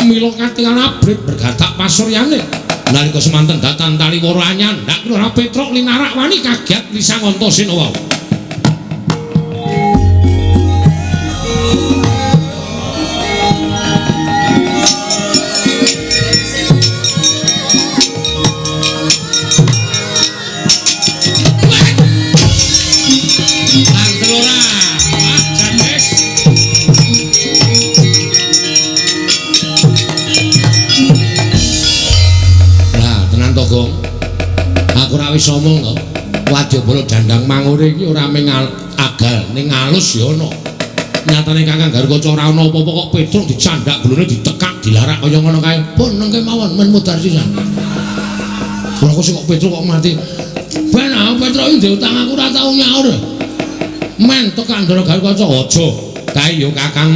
mila katingal abrit bergatak pasuryane nalika semanten datan taliwara anyandak Lurah Petruk linarak wani kagiat Lisanganta Sena wau. Wis omong to, wadyabala dandang mangure iki ora mung agal ning alus ya ana. Nyatane Kakang Garukaca ora ana apa-apa kok Petruk dicandak gulune ditekak dilarak kaya ngono kae. Pun nengke mawon men mudhar sisan. Ora kok sing kok Petruk kok mati. Ben aku Petruk iki ndek utang aku ora tau nyaur. Men tekan Ndara Garukaca aja. Kae ya Kakang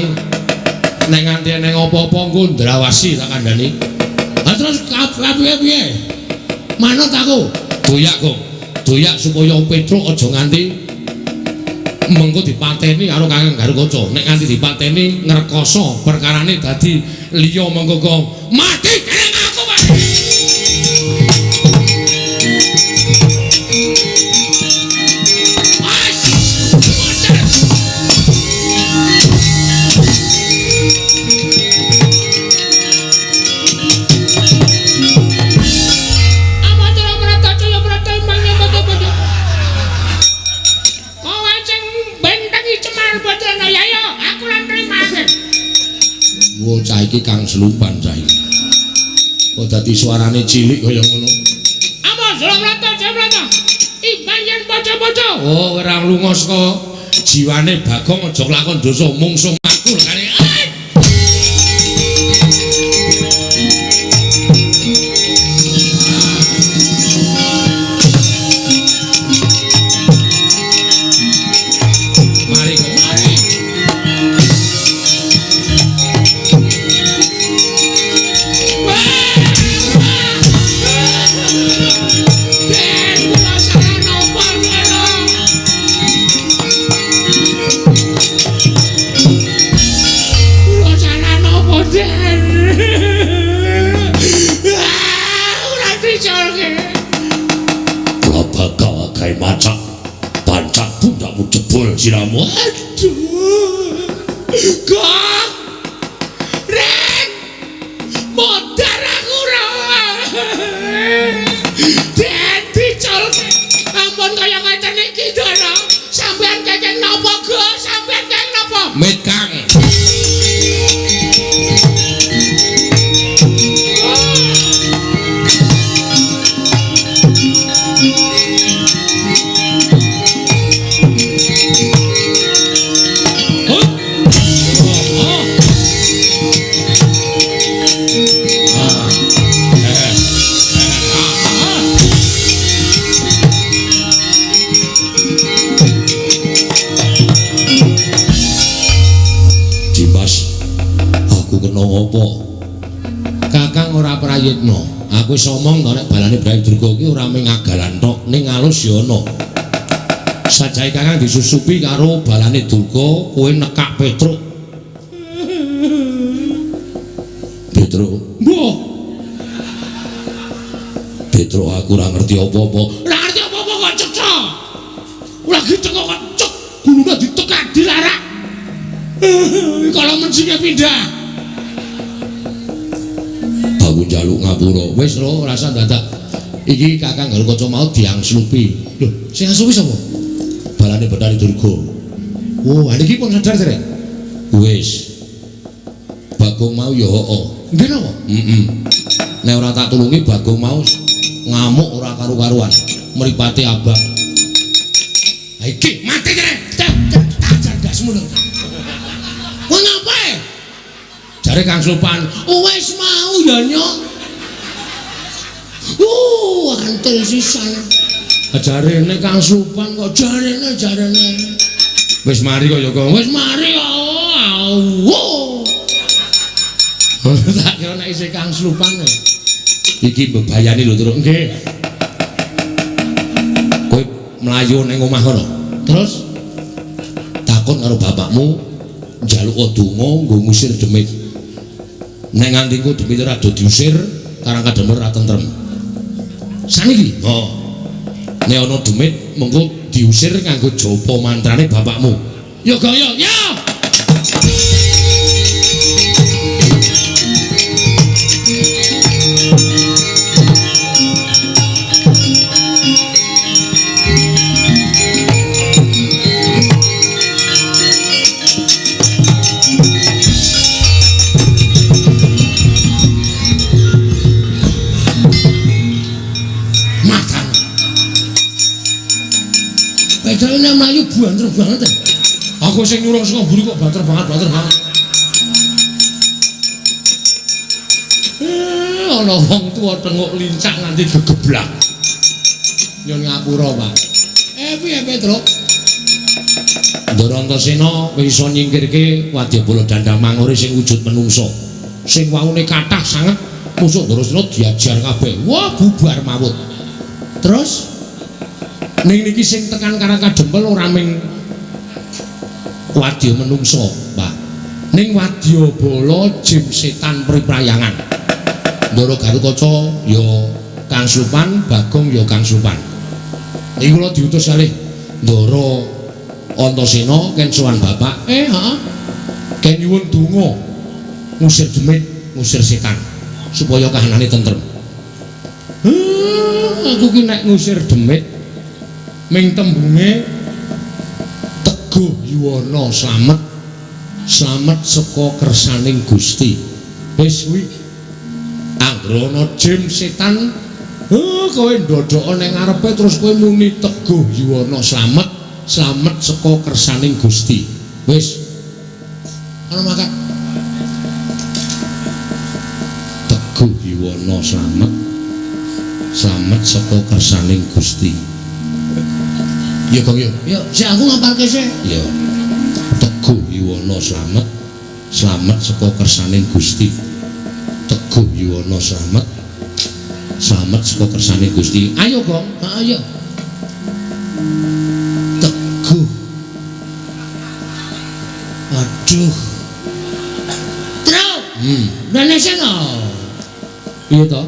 nek nganti eneng apa-apa engko ndrawasi tak kandhani. Ha terus piye-piye? Manut aku. Doyak kok, doyak supaya Petruk aja nganti mengko dipateni karo Kakang Garukaca. Nek nganti dipateni ngrekoso perkarane dadi liya mengko kok mati dening aku wae. Cah iki kang selupan cah iki. Kok dadi suarane cilik kaya ngono. Amos Jaya Jaya. Imbang yen paca-paca. Oh, ora lunga saka jiwane Bagong aja lakon dosa mungsuh aku lekane. Mari kok mari. Macak pancak pundakmu jebol siramu. Aduh kok rek modar aku ora den dicolke ampun kaya ngeten iki Ndara sampean kekeng napa go sampean kekeng napa mit Kang. Kakang ora prayitna. Aku wis omong to nek balane Bathari Durga iki ora mung agalan tok, ning alus ya ana. Sajae Kakang disusupi karo balane Durga, kowe nekak Petruk. Petruk, mbuh. Petruk aku ora ngerti apa-apa. Ora ngerti apa-apa kok cetha. Lagi cekok kok cek, gulune ditekak dilarak. Kalau mencine pindah. Aku njaluk ngapura. Wis ro rasa dadak. Iki Kakang Garukaca mau diangslupi. Lho, sing angslupi sapa? Balane Bathari Durga. Oh, ha niki pun sadar derek. Wis. Bagong mau ya heeh. Nggih napa? Heeh. Nek ora tak tulungi Bagong mau ngamuk ora karu-karuan. Mripate abang. Ha iki mati derek. Ndasmu lho. Kowe ngapa? Jare Kang Supan, wis mau ya nyok. Antil sisan. Jarene Kang Supan kok jarene. Wis mari kok ya kok. Wis mari kok. Tak kira nek isih Kang Supan. Iki mbebayani lho, Truk. Nggih. Kowe mlayu ning omah kono. Terus takon karo bapakmu njaluk donga nggo ngusir demit. Nek nganti engko demit ora do diusir, Karang Kadempel ora tentrem. Saniki, oh. Nek ana demit mengko diusir nganggo japa mantrane bapakmu. Ya gaya, ya. Pedane mlayu banter banget. Aku sing nyuruh saka mburi kok banter banget, banter banget. Ana wong tuwa tenguk lincak nganti gegeblak. Nyun ngapura, Pak. Piye Petruk? Ndara Antasena wis iso nyingkirke wadyabala Dandang Mangure sing wujud menungsa. Sing waune kathah sanget musuh Ndarasena diajar kabeh. Wah, bubar mawut. Terus ning niki sing tekan Karang Kadempel ora ming wadya menungsa, Pak. Ning wadyabala jim setan priprayangan. Ndara Garukaca ya Kang Supan, Bagong ya Kang Supan. Niki kula diutus kalih Ndara Antasena ken sowan bapak. Heeh. Ken nyuwun donga ngusir demit, ngusir setan supaya kahanane tentrem. Aku ki nek ngusir demit ming tembunge teguh yuwana slamet, slamet saka kersaning Gusti. Wis kuwi anggere ana jim setan, kowe ndodhoka ning ngarepe terus kowe muni teguh yuwana slamet, slamet saka kersaning Gusti. Wis ana mangkat. Teguh yuwana slamet, slamet saka kersaning Gusti. Ya Gong ya. Ya, sik aku ngapalke sik. Ya. Teguh yuwana slamet, slamet saka kersaning Gusti. Teguh yuwana slamet, slamet saka kersaning Gusti. Ayo Gong, ayo. Teguh. Aduh. Truk. Rene sing. Piye to?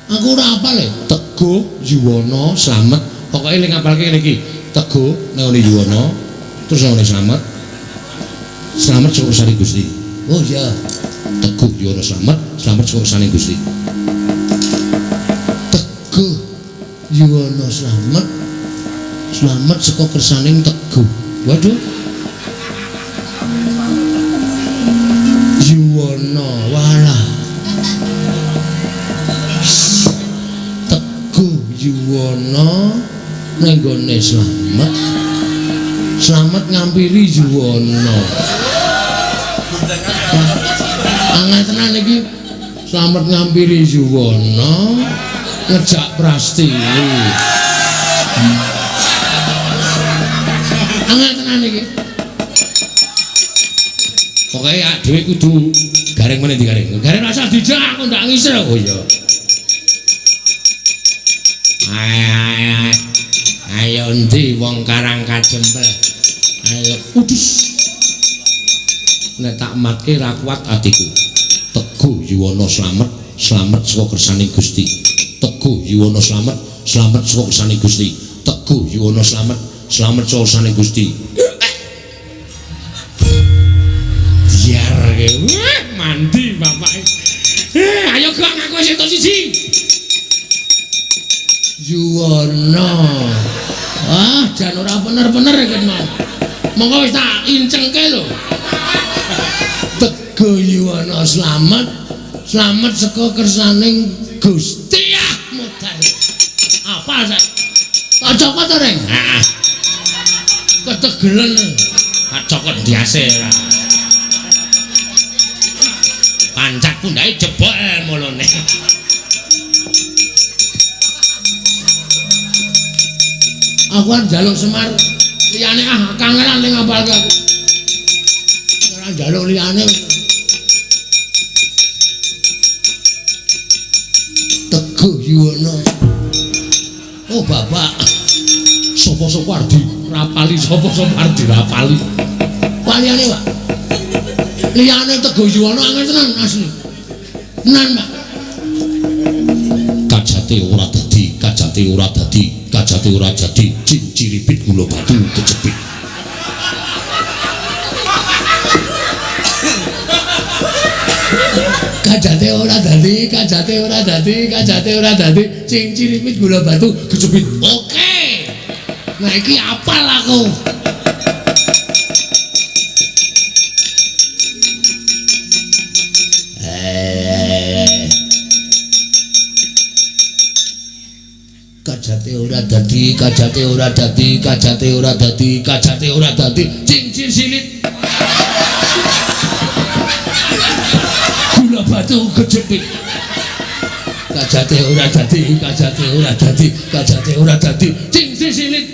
Aku ora apal e. Teguh yuwana slamet. Pokoke ling ngapalke ngene iki. Teguh nek ngene yuwana, terus ngene slamet. Slamet saka kersane Gusti. Oh iya. Teguh yuwana slamet, slamet saka kersane Gusti. Teguh yuwana slamet, slamet saka kersaning Teguh. Waduh. Yuwana walah. Teguh yuwana ning gone slamet, slamet ngampiri yuwana. Angel tenan iki. Slamet ngampiri yuwana ngejak Prastiwi. Angel tenan iki. Pokoke dhewe kudu gareng meneh digareng. Gareng asal dijak aku ndak ngisir. Oh iya. Ayo endi wong Karang Kadempel. Ayo udus. Nek tak matke ra kuat atiku. Teguh yuwana slamet, slamet saka kersaning Gusti. Teguh yuwana slamet, slamet saka kersaning Gusti. Teguh yuwana slamet, slamet saka kersaning Gusti. Diarke. Mandi bapake. Ayo Gong, aku wis entuk siji. Yuwana. Ah, jan ora bener-bener iki mau. Monggo wis tak incengke lho. Teguh yuwana slamet, slamet saka kersaning Gusti. Ah, modal. Apa sak? Tak cokot to, Reng? Heeh. Ketegelen. Cokot ndiase ora. Pancak pundhake jebol mulune. Aku kan njaluk Semar liyane ah kangelan ning ngapalke aku. Ora njaluk liyane. Teguh Yuwono. Oh bapak. Sapa-sapa arep dirapali, sapa-sapa arep dirapali. Waliyane, Pak. Liyane Teguh Yuwono angel tenan asli. Tenan, Pak. Kajate ora dadi, kajate ora dadi, kajate ora jadi, cinciripit gula batu kejepit. Kajate ora dadi, kajate ora dadi, kajate ora dadi, cinciripit gula batu kejepit. Oke. Nah iki apal aku. Kajate ora dadi, kajate ora dadi, kajate ora dadi, kajate ora dadi, cincin silit. Gula batu kejepit. Kajate ora dadi, kajate ora dadi, kajate ora dadi, cincin silit.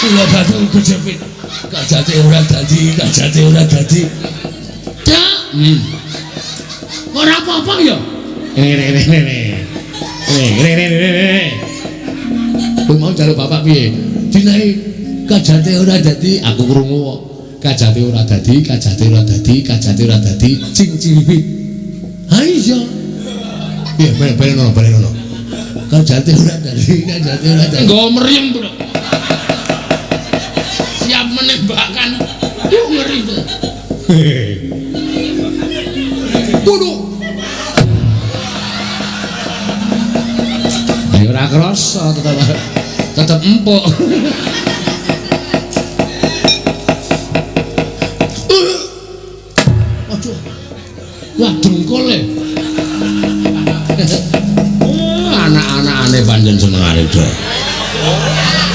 Gula batu kejepit. Kajate ora dadi, kajate ora dadi. Cak. Ora apa-apa ya. Ngene ngene ngene. Ngene ngene ngene. Kowe mau njaluk bapak piye? Dinahi kajate ora dadi, aku krungu kok. Kajate ora dadi, kajate ora dadi, kajate ora dadi, cinciripit. Ha iya. Piye balen ono, balen ono. Kajate ora dadi, kajate ora dadi. Nggo mriyem, Bro. Siap menembakkan. Yo ngeri to. Waduh. Ayo ora krasa tetep empuk. Waduh. Wah, dengkul e. Anak-anakane pancen senengane do.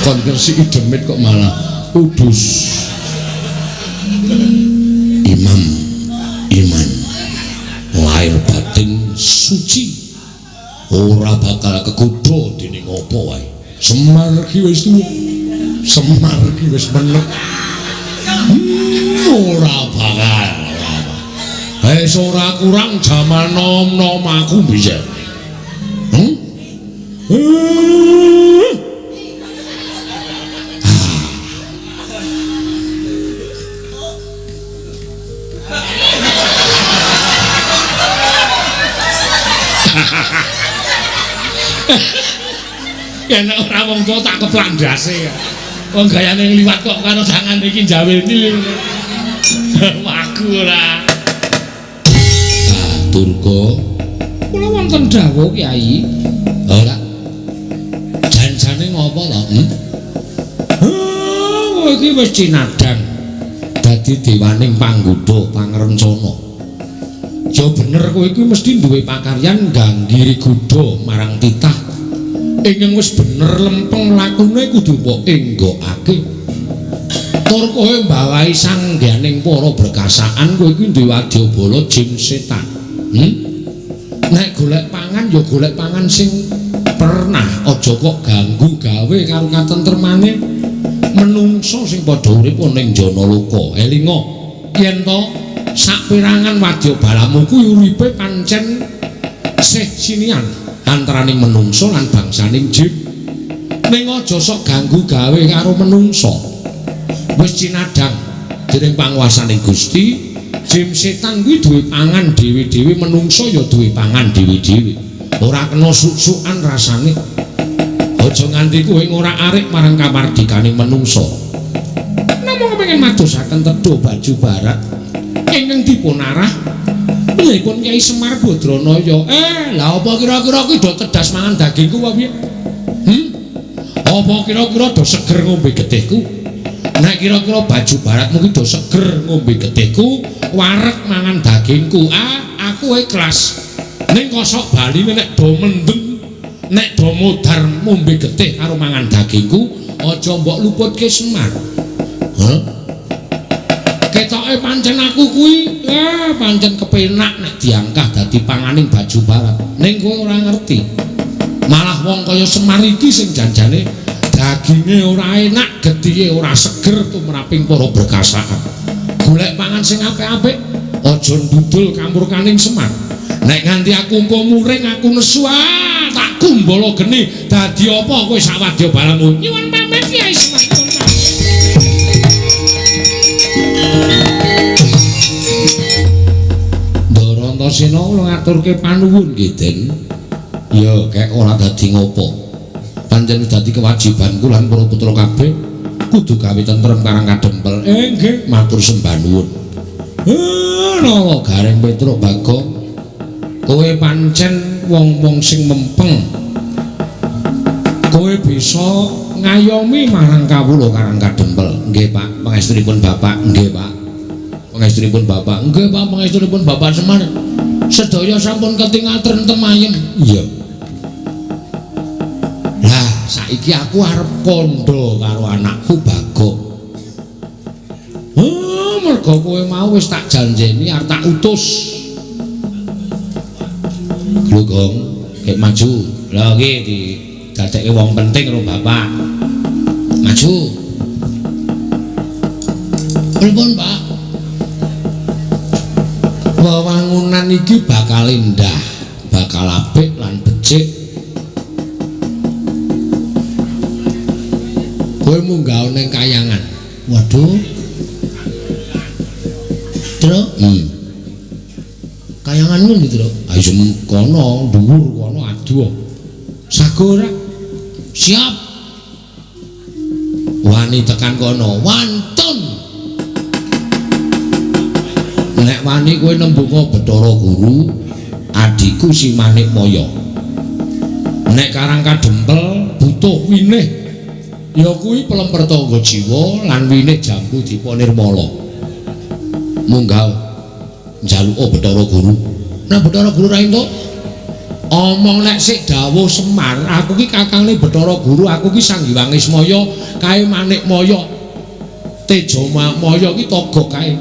Kon ngresiki demit kok malah udus. Imam iman lahir batin suci. Ora bakal kegodha dening apa wae. Semar ki wis tuwa. Semar ki wis menek. Ora bakal. Wis ora kurang jaman nom-nom aku biyen. Yen ora wong tuwa tak keplak ndase. Wong gayane ngliwat kok karo tangan iki njawilni. Waku ora. Ah, Durga. Kula wonten dawuh Kyai. Ora. Janjane ngopo to? Kowe iki wis cinadhang dadi dewaning panggoda pangrencana. Ya bener kowe iki mesti duwe pakaryan ngganggiri godha marang titah. Ingkang wis bener lempeng lakune kudu mbok enggokake. Tur kowe mbawahi sangganing para berkasaan kowe iki duwe wadyabala jin setan. Nek golek pangan ya golek pangan sing pernah, aja kok ganggu gawe karo katentremane menungso sing padha urip ning Janaloka. Elinga yen to saperangan wadyabalamu kuwi uripe pancen sih sinian antaraning menungso lan bangsaning jin. Ning aja sok ganggu gawe karo menungso. Wis cinadhang dening panguwasaning Gusti, jin setan kuwi duwe pangan dhewe-dhewe, menungso ya duwe pangan dhewe-dhewe. Ora kena suk-sukan rasane. Aja nganti kowe ngorak-arik marang kamardikaning menungso. Namung kepengin madosaken tedha baju barat ingkang dipunarah pun Kyai Semar Badranaya. Lah apa kira-kira kuwi do tedas mangan dagingku apa piye? Apa kira-kira do seger ngombe getihku? Nek kira-kira baju baratmu ki do seger ngombe getihku, wareg mangan dagingku. Ah, aku ikhlas. Ning kosok baline nek do mendem, nek do modar ngombe getih karo mangan dagingku, aja mbok luputke Semar. Hah? Ketoke pancen aku kuwi, pancen kepenak nek diangkah dadi panganing baju barat. Ning kowe ora ngerti. Malah wong kaya Semar iki sing janjane daginge ora enak, gethihe ora seger tumraping para berkasaan. Golek pangan sing apik-apik, aja ndudul kamurkaning Semar. Nek nganti aku engko muring, aku nesu, tak kumbala geni. Dadi apa kowe sawadya balamu? Nyuwun pamit Kyai Semar. Ndara Antasena kula ngaturke panuwun nggih, Den. Ya, kek ora dadi ngopo. Pancen wis dadi kewajibanku lan para putra kabeh kudu gawe tentrem Karang Kadempel. Nggih, matur sembah nuwun. Nala Gareng Petruk Bagong, kowe pancen wong-wong sing mempeng. Kowe bisa ngayomi marang kawula Karang Kadempel. Nggih, Pak, pangestunipun Bapak. Nggih, Pak. Pangestunipun Bapak. Nggih, Pak, pangestunipun Bapak Semar. Sedaya sampun ketingal trentem ayem. Iya. Lah, saiki aku arep kandha karo anakku Bagong. Mergo kowe mau wis tak janjeni arep tak utus. Lho, Gong, gek maju. Lha iki didadekke wong penting karo bapak. Maju. Pripun, Pak? Wewangunan iki bakal indah, bakal apik lan becik. Kowe munggah ning kayangan. Waduh. Truk. Kayangan ngendi, Truk? Ayo kono, dhuwur kono aduh. Sago ora? Siap. Wani tekan kono, wantun. Nek wani kowe nembunga Bathara Guru, adhiku si Manikmaya. Nek Karang Kadempel butuh winih, ya kuwi pelemper tangga jiwa lan winih jambu dipa nirmala. Munggah njaluka Bathara Guru. Nek Bathara Guru ra entuk, omong nek sik dawuh Semar, aku ki kakangne Bathara Guru, aku ki Sang Hyang Ismaya, kae Manikmaya. Teja Maya ki togok kae.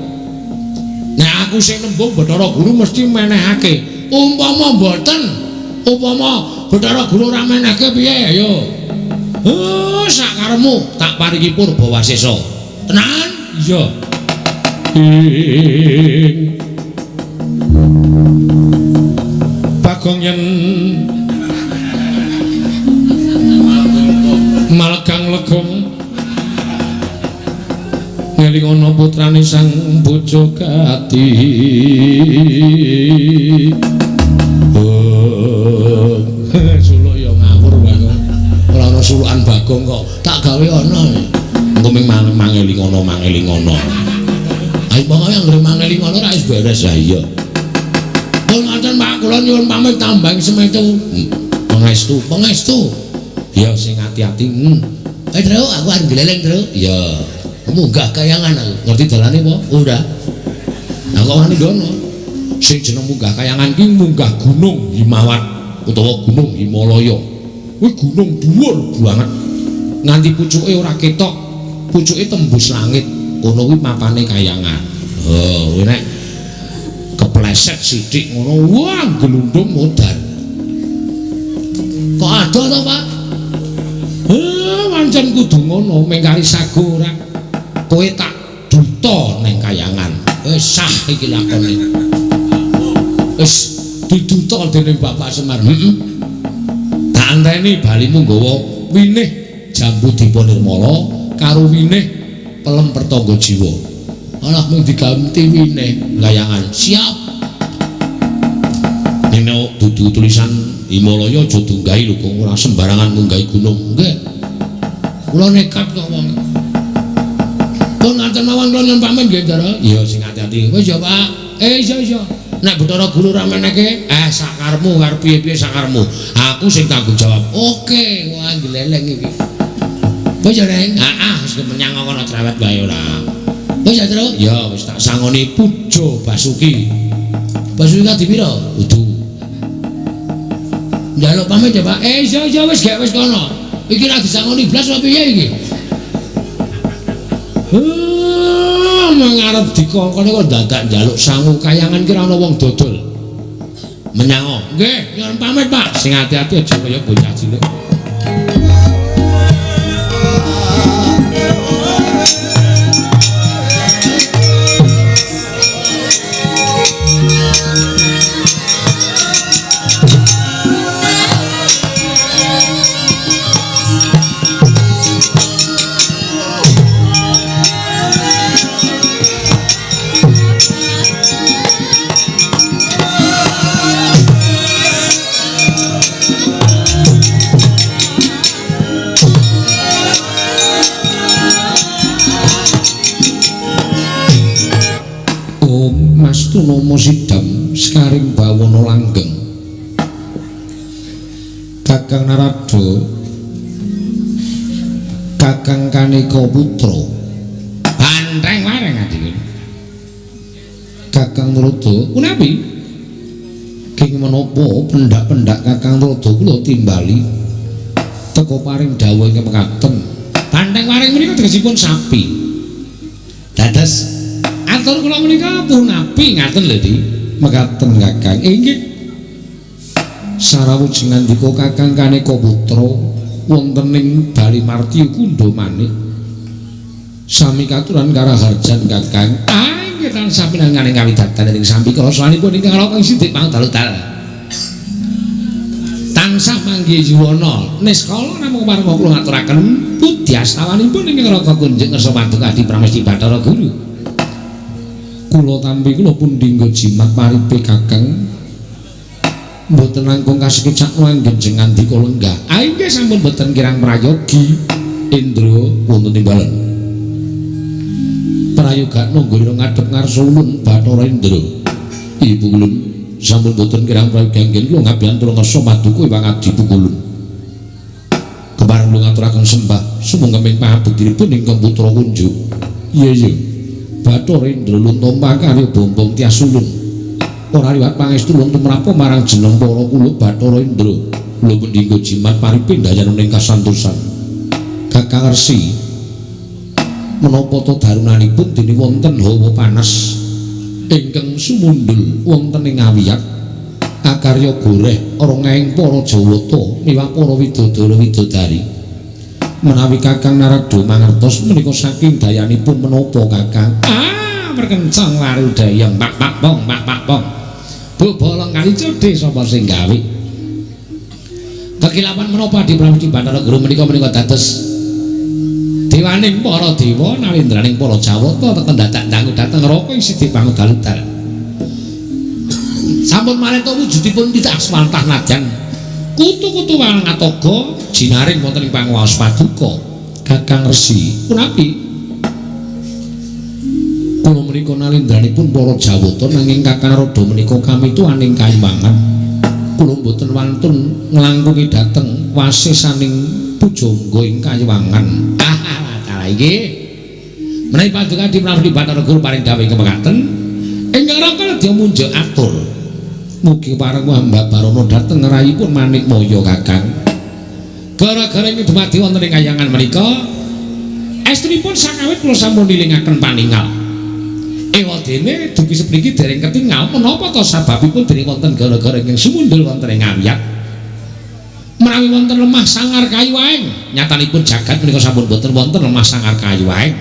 Nek aku sing nembung Bathara Guru mesti menehake. Umpama mboten, upama Bathara Guru ora menehke piye ayo? Sakaremu tak paringi purba wasesa. Tenan? Iya. Bagong yen malegang legong ngeling ana putrane sang bojo gati. Suluk ya ngawur Bagong. Ora ana sulukan Bagong kok tak gawe ana. Engko ming mangeling ana mangeling ana. Ayo pokoke anggere mangeling ana ra wis beres. Ha iya. Pun ngoten Pak, kula nyuwun pamit tambang semetu. Pangestu, pangestu. Ya sing ati-ati. Truk, aku arep gleleng, Truk. Iya. Munggah kayangan aku. Ngerti dalane apa? Ora. Lah kok wani ndono? Sing jeneng munggah kayangan ki munggah Gunung Himawat utawa Gunung Himalaya. Kuwi gunung dhuwur banget. Nganti pucuke ora ketok, pucuke tembus langit. Kono kuwi mapane kayangan. Oh, kuwi nek kepleset sithik ngono, wah glundung modar. Kok adoh to, Pak? Pancen kudu ngono, mengkari sago ora. Kowe tak duta ning kayangan. Wis sah iki lakone. Wis diduta dening Bapak Semar. Heeh. Tak anteni balimu nggawa winih jambu dipa nirmala karo winih pelem pertangga jiwa. Alah mung diganti winih kayangan. Siap. Nek dudu tulisan Himalaya aja dunggahi lho, kok ora sembarangan munggahi gunung. Nggih. Kula nekat kok wong. Pun ngaten mawon kula nyuwun pamit nggih, Ndara. Iya, sing ati-ati. Wis ya, Pak. Iya iya. Nek Bathara Guru ora menehke, sakarmu arep piye-piye sakarmu. Aku sing tanggung jawab. Oke, wah gleleng iki. Wis ya, Reng. Heeh, wis menyang kono cerewet wae ora. Wis ya, Truk. Ya, wis tak sangoni Pujo Basuki. Basuki kadi pira? Kudu. Njaluk pamit ya, Pak. Iya iya wis gek wis kono. Iki ra disangoni blas apa piye iki? Ngarep dikongkon kok dadak njaluk sangu kayangan ki ora ana wong dodol. Menyango. Nggih, nyuwun pamit, Pak. Sing ati-ati aja kaya bocah cilik. Nomo sidam sekaring bawono langgeng. Kakang Narada, Kakang Kaneka Putra, banteng wareng adike. Kakang Narada, punapi? King menapa pendak-pendak Kakang Narada kula timbali teka paring dawuh ingkang mekaten. Banteng wareng menika tegesipun sapi. Dados atur kula menika punapi ngaten lho, Di. Mekaten Kakang. Inggih. Sarawujeng ngandika Kakang Kaneka Putra wonten ing Bali Marti Kundha Manik. Sami katuran karaharjan Kakang. Ah, inggih tansah pinanganing kawidatan ing sampi krasanipun ingkang Raka Sidik pangdal-dal. Tansah manggih yuwana niskala namung pareng kula ngaturaken pudyastawanipun ingkang Raka Kunjung ngersa paduka Adi Pramesti Bathara Guru. Kula tampi kula pundhingga jimat paripe Kakang. Mboten langkung kasekecak anggen ngandika lenggah. Ah inggih sampun mboten kirang prayogi Indra wonten timbalan. Prayogakno nggone ngadhep ngarsa ulun Bathara Indra. Ibu ulun sampun mboten kirang prayogi anggen kula ngabiyantura ngarsa paduka Iwang Adi Pukulun. Kepareng kula ngaturaken sembah sumangga pangabektinipun ingkang putra kunjuk. Iya iya. Bathara Indra luntompa karya bombong tias ulun. Ora liwat pangestu ulun tumrapa marang jeneng para kula Bathara Indra. Kula mendinggo jimat paripe ndayana ning kasantosan. Kakang Resi, menapa ta darunanipun dene wonten hawa panas ingkang sumundul wonten ing awiyat akarya goreh ora para Jawata miwah para widodara widodari. Menawi Kakang Narada mangertos menika saking dayanipun menapa Kakang? Ah, perkencang warudaya pak pak pong pak pak pong. Bobolong kali codhe sapa sing gawe? Kekilapan menapa Adi Pramesti Bathara Guru menika menika dados dewaning para dewa nalendraning para Jawata teken dadak dangu dhateng neraka ing Sidik pangudal-udal. Sampun maneta wujudipun tidak aswantah nadyan kutu-kutu wangatoga jinaring wonten ing panguwaos paduka. Kakang Resi, punapi? Kula menika nalindranipun para Jawata nanging Kakang Narada menika kamituwaning kayiwangan. Kula mboten wantun nglangkungi dhateng wasesaning pujangga ing kayiwangan. Ah, dalah iki. Menawi paduka Adi Pramesti Bathara Guru paring dawuh ingkang mekaten, ingkang Raka nedya munjuk atur. Mugi pareng hamba barono dhateng rayipun Manikmaya Kakang. Gara-gara ing dumadi wonten ing kayangan menika, estunipun sakawit kula sampun nilingaken paningal. Ewadene dugi sepriki dereng ketingal menapa ta sababipun dereng wonten gara-gara ingkang sumundul wonten ing awiyat. Menawi wonten lemah sangar kayu aeng, nyatanipun jagat menika sampun boten wonten lemah sangar kayu aeng.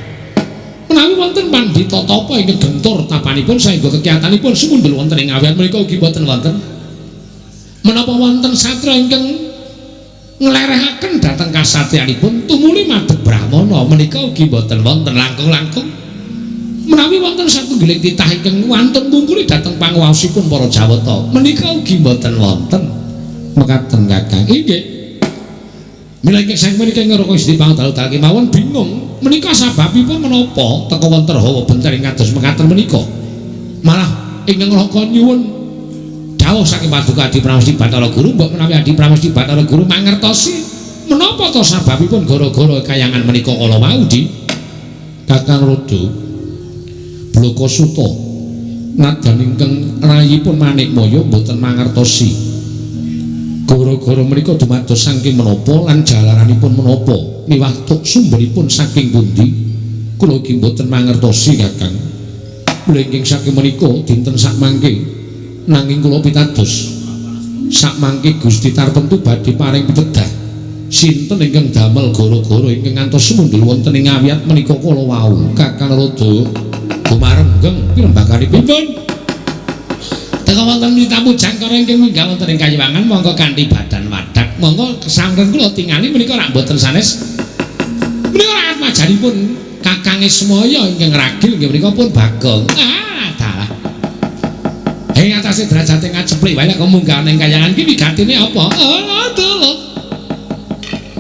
Menawi wonten pandhita tapa ingkang gentur tapanipun saengga kekiyatanipun sumundul wonten ing awiyat menika ugi boten wonten. Menapa wonten satra ingkang nglerehaken dhateng kasatriyanipun tumuli madhep brahmana menika ugi boten wonten langkung-langkung. Menawi wonten satunggiling titah ingkang wantun ngungkuli dhateng panguwaosipun para Jawata menika ugi boten wonten. Mekaten Kakang. Inggih. Mila ingkang sang menika ngraka Gusti pangdal-dal kemawon bingung menika sababipun menapa teka wonten hawa bencer ing kados mekaten menika. Malah ingkang Raka nyuwun dawuh saking paduka Adi Pramesti Bathara Guru mbok menawi Adi Pramesti Bathara Guru mangertosi menapa ta sababipun gara-gara kayangan menika kala wau Di. Kakang Rada Blaka Suta nadyan ingkang rayipun Manikmaya mboten mangertosi. Gara-gara menika dumados saking menapa lan jalaranipun menapa miwah tuk sumberipun saking pundi. Kula iki mboten mangertosi, Kakang. Kula ingkang saking menika dinten sakmangke nanging kula pitados. Sakmangke Gusti tartemtu badhe paring pitedah. Sinten ingkang damel gara-gara ingkang ngantos sumundul wonten ing awiyat menika kala wau? Kakang Rada gumarenggeng pirembakanipun. Teka wonten tamu jangkara ingkang minggah wonten ing kayiwangan monggo kanthi badan wadak. Monggo kesamren kula tingali menika rak mboten sanes. Menika rak atmajanipun Kakang Ismaya ingkang ragil nggih menika pun Bagong. Ah, dalah. Ing atase derajate ngaceplik wae kok munggah ning kayangan iki wigatine apa? Oh, dalah.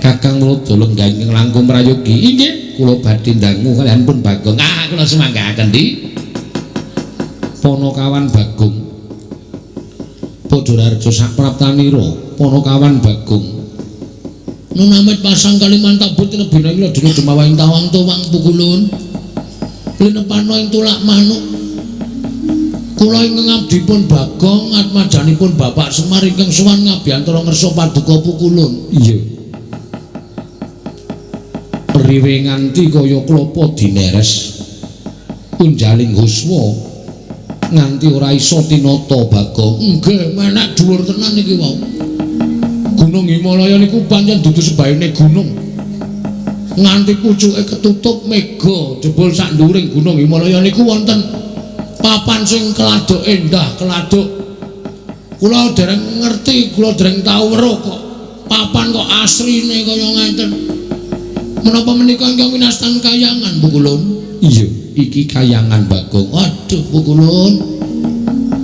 Kakang Rada lenggah ingkang langkung prayogi. Inggih, kula badhe ndangu kaliyan pun Bagong. Ah, kula sumanggaaken di. Ponokawan Bagong. Padha Raja sapraptanira, Ponokawan Bagong. Nunamit pasang Kalimantan tinebina ila dina jumawahing tawang tuwang pukulun. Linepana ing tulak manuk. Kula ingkang abdipun Bagong atmajanipun Bapak Semar ingkang sowan ngabiyantara ngersa paduka pukulun. Iya. Riwe nganti kaya klapa dineres. Unjaling huswa nganti ora iso tinata Bagong. Nggih, menek dhuwur tenan iki wau. Gunung Himalaya niku pancen dudu sebaene gunung. Nganti pucuke ketutup mega, jebul sak nduwuring Gunung Himalaya niku wonten papan sing keladuk endah, keladuk. Kula dereng ngerti, kula dereng tau weruh kok papan kok asrine kaya ngenten. Menapa menika ingkang winastan kayangan, Pukulun? Iya, iki kayangan Bagong. Waduh, Pukulun.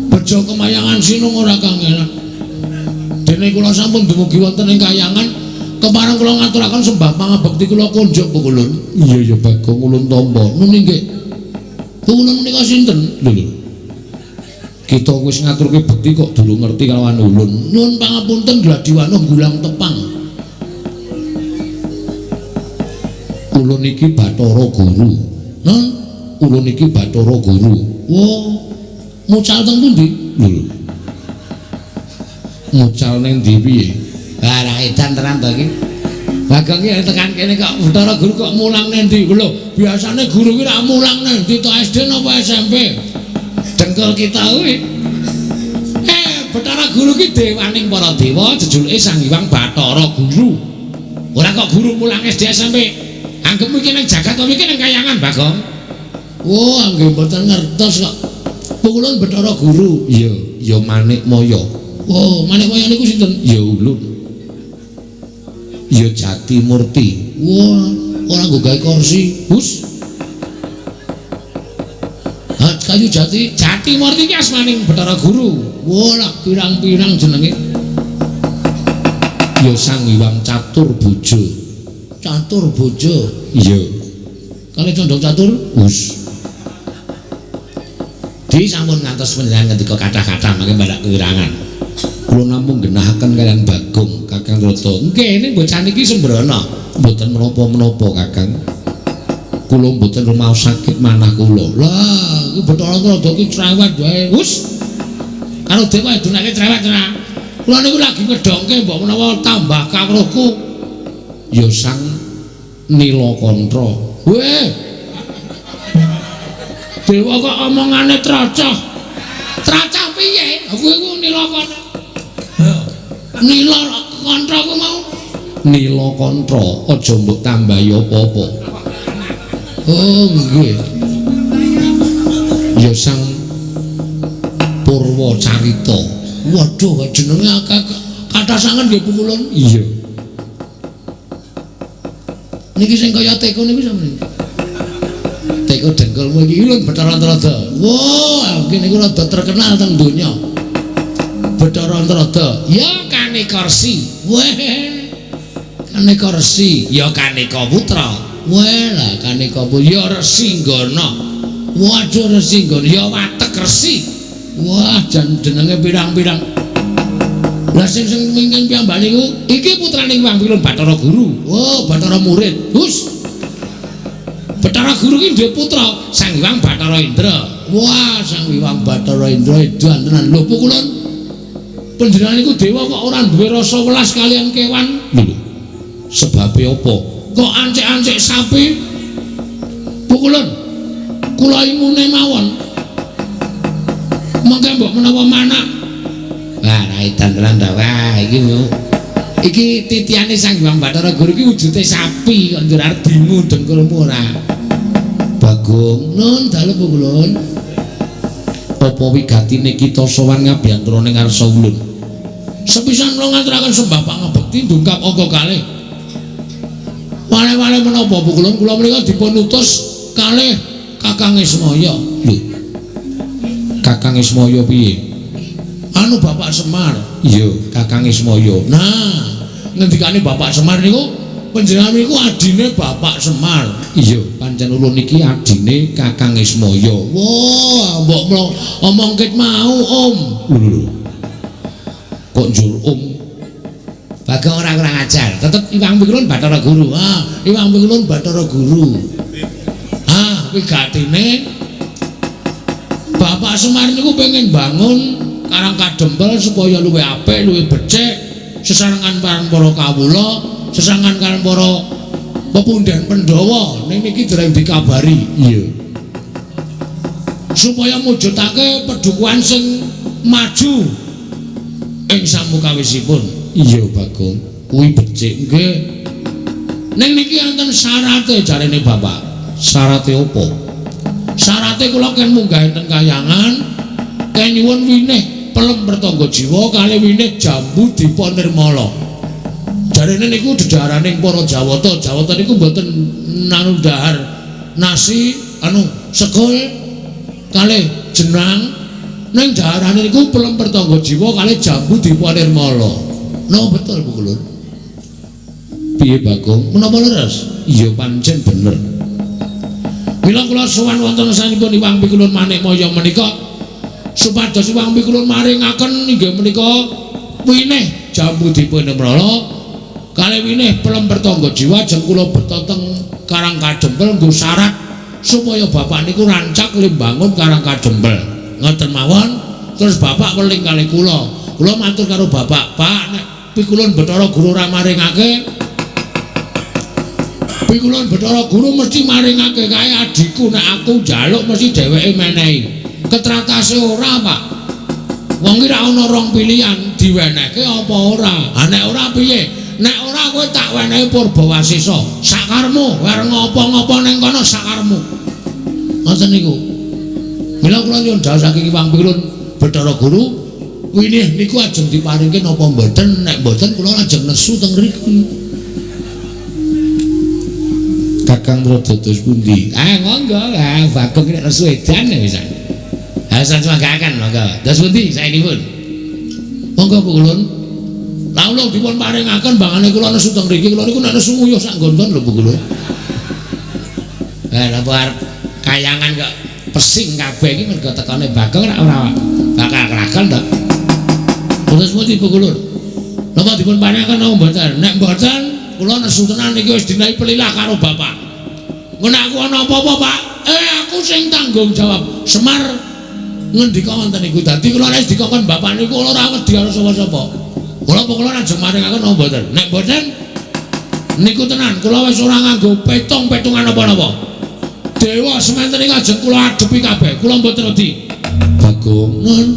Bejo kemayangan sinung ora kangelan. Dene kula sampun dumugi wonten ing kayangan, kepareng kula ngaturaken sembah pangabekti kula kunjuk, Pukulun. Iya ya Bagong, ulun tampa. Nun inggih. Pukulun menika sinten? Lho lho. Kita wis ngaturke bekti kok durung ngerti kalawan ulun. Nyuwun pangapunten gladiwano gulang tepang. Ulun iki Bathara Guru. Nun, ulun iki Bathara Guru. Wah, mucal teng pundi? Lho. Mucal ning ndi piye? Lah ra edan tenan to iki. Bagong iki tekan kene kok Bathara Guru kok mulang ning ndi? Lho, biasane guru ki ra mulang ning ndi to, SD napa SMP? Dengkul kita kuwi. Bathara Guru ki dewaning para dewa, jejulike Sang Hyang Bathara Guru. Ora kok guru mulang SD SMP. Anggepmu iki nang jagat apa iki nang kayangan, Bagong? Wah, nggih mboten ngertos kok. Pukulun Bathara Guru. Iya, ya Manikmaya. Oh, Manikmaya niku sinten? Ya ulun. Ya Jati Murti. Wah, ora nggo gawe kursi. Hus. Ha, kayu jati, Jati Murti iki asmaning Bathara Guru. Wah, lak pirang-pirang jenenge. Ya Sang Hyang Catur Bojo. Catur Bojo. Iya. Kali condong catur? Hus. Di sampun ngantos panjenengan ngendika kathah-kathah mangke mbalak kewirangan. Kula namung genahaken kaliyan Bagong, Kakang Rada. Nggih, ning bocah niki sembrono. Mboten menapa-menapa, Kakang. Kula mboten rumaos sakit manah kula. Lah, iki Bathara Rada iki cerewet wae. Hus. Karo dewa dunake cerewet ora. Kula niku lagi ngedongke mbok menawa tambah kawruhku. Ya Sang Nilakantha. Weh. Dewa kok omongane tracah. Tracah piye? Aku iku Nilakantha. Nilakantha ku mau. Nilakantha aja mbok tambahi apa-apa. Oh, nggih. Ya Sang Purwacarita. Waduh, jenenge akeh kathah sanget nggih Pukulun. Iya. Niki sing kaya teko niku sapa niki? Teko dengkulmu iki ulun Bathara Antarada. Wah, iki niku rada terkenal teng donya. Bathara Antarada. Ya Kaneka Resi. Weh. Kaneka Resi, ya Kaneka Putra. Weh lah Kaneka Putra, ya Resi Nggana. Waduh Resi Nggana, ya Watek Resi. Wah, jan jenenge pirang-pirang. Lah sing sing mingking piyambak niku iki putrane Hyang Pilun Bathara Guru. Oh, Bathara murid. Hus. Bathara Guru ki duwe putra Sang Hyang Bathara Indra. Wah, Sang Hyang Bathara Indra edan tenan. Lho Pukulun. Panjenengan niku dewa kok ora duwe rasa welas kaliyan kewan? Lho. Sebabe apa? Kok ancik-ancik sapi? Pukulun. Kula ingune mawon. Mengke mbok menawa manak. Wah, ra edan tenan ta. Wah, iki iki titiane Sang Hyang Bathara Guru iki wujude sapi kok njur arep dingu dengkulmu ora. Bagong, nun dalem Pukulun. Apa wigatine kita sowan ngabiyantara ning ngarsa ulun? Sepisan kula ngaturaken sembah pangabekti ndungkap angka kalih. Wale-wale menapa Pukulun kula menika dipun utus kalih Kakang Ismaya. Lho. Kakang Ismaya piye? Anu Bapak Semar. Iya, Kakang Ismaya. Nah, ngendikane Bapak Semar niku panjenengan niku adine Bapak Semar. Iya, pancen ulun niki adine Kakang Ismaya. Wah, mbok omong ket mau, Om. Lho. Kok njur Om? Bagong ora kurang ajar. Tetep Iwang Pikulun Bathara Guru. Ah, Iwang Pikulun Bathara Guru. Ah, wigatine Bapak Semar niku pengen bangun Karang Kadempel supaya luwih apik, luwih becik, sesarengan para kawula, sesarengan kaliyan para pepunden Pandhawa. Ning niki dereng dikabari. Iya. Supaya mujudake pedukuhan sing maju ing samukawisipun. Iya, Bagong. Kuwi becik nggih. Ning niki enten syarate jarene Bapak. Syarate apa? Syarate kula ken munggah enten kayangan, ken nyuwun winih pelem pertangga jiwa kalih winih jambu dipa nirmala. Jarene niku dedhaharaning para Jawata. Jawata niku mboten nanu dhahar nasi anu sekul kalih jenang, ning dhaharane niku pelem pertangga jiwa kalih jambu dipa nirmala. No betul Bu Kulun. Piye Bagong? Menapa leres? Iya pancen bener. Mila kula sowan wonten sanipun Iwang Pikulun Manikmaya menika supados Iwang Pikulun maringaken inggih menika winih jambu dipun nirmala kalih winih pelem pertangga jiwa ajeng kula beta teng Karang Kadempel nggo syarat supaya bapak niku rancak limbangun Karang Kadempel. Ngoten mawon terus bapak weling kalih kula. Kula matur karo bapak, "Pak, nek Pikulun Bathara Guru ora maringake, Pikulun Bathara Guru mesti maringake kae adhiku, nek aku njaluk mesti dheweke menehi." Ketratase ora, Pak. Wong ki ra ana rong pilihan, diwenehke apa ora. Ha nek ora piye? Nek ora kowe tak wenehi Purbawasesa, sakarmu, arep ngopo-ngopo ning kono sakarmu. Ngoten niku. Mila kula nyuwun dhawuh saking Iwang Pikulun Bathara Guru, winih niku ajeng diparingke napa mboten? Nek mboten kula ajeng nesu teng mriki. Kakang rada dos pundi? Ah monggo, ah Bagong nek nesu edan wisan. Ha sansumanggaken monggo. Dos pundi saenipun? Monggo Bu Kulun. Lah ulung dipun paringaken bangane kula nesu teng mriki, kula niku nek nesu nguyuh sak nggon-nggon lho Bu Kulun. Lah napa arep kayangan kok pesing kabeh iki mergo tekane Bagong ora ora bakal kelakon to. Terus pundi Bu Kulun? Napa dipun paringaken napa mboten? Nek mboten kula nesu tenan iki wis dinahi pelilah karo bapak. Ngono aku ana apa-apa, Pak? Aku sing tanggung jawab. Semar ngendika wonten niku. Dadi kula nek dikongkon bapak niku kula ora wedi karo sapa-sapa. Kula kula ajeng maringaken napa mboten? Nek mboten niku tenan kula wis ora nganggo petung-petungan napa-napa. Dewa sementen iki ajeng kula adepi kabeh. Kula mboten wedi. Bagong, nun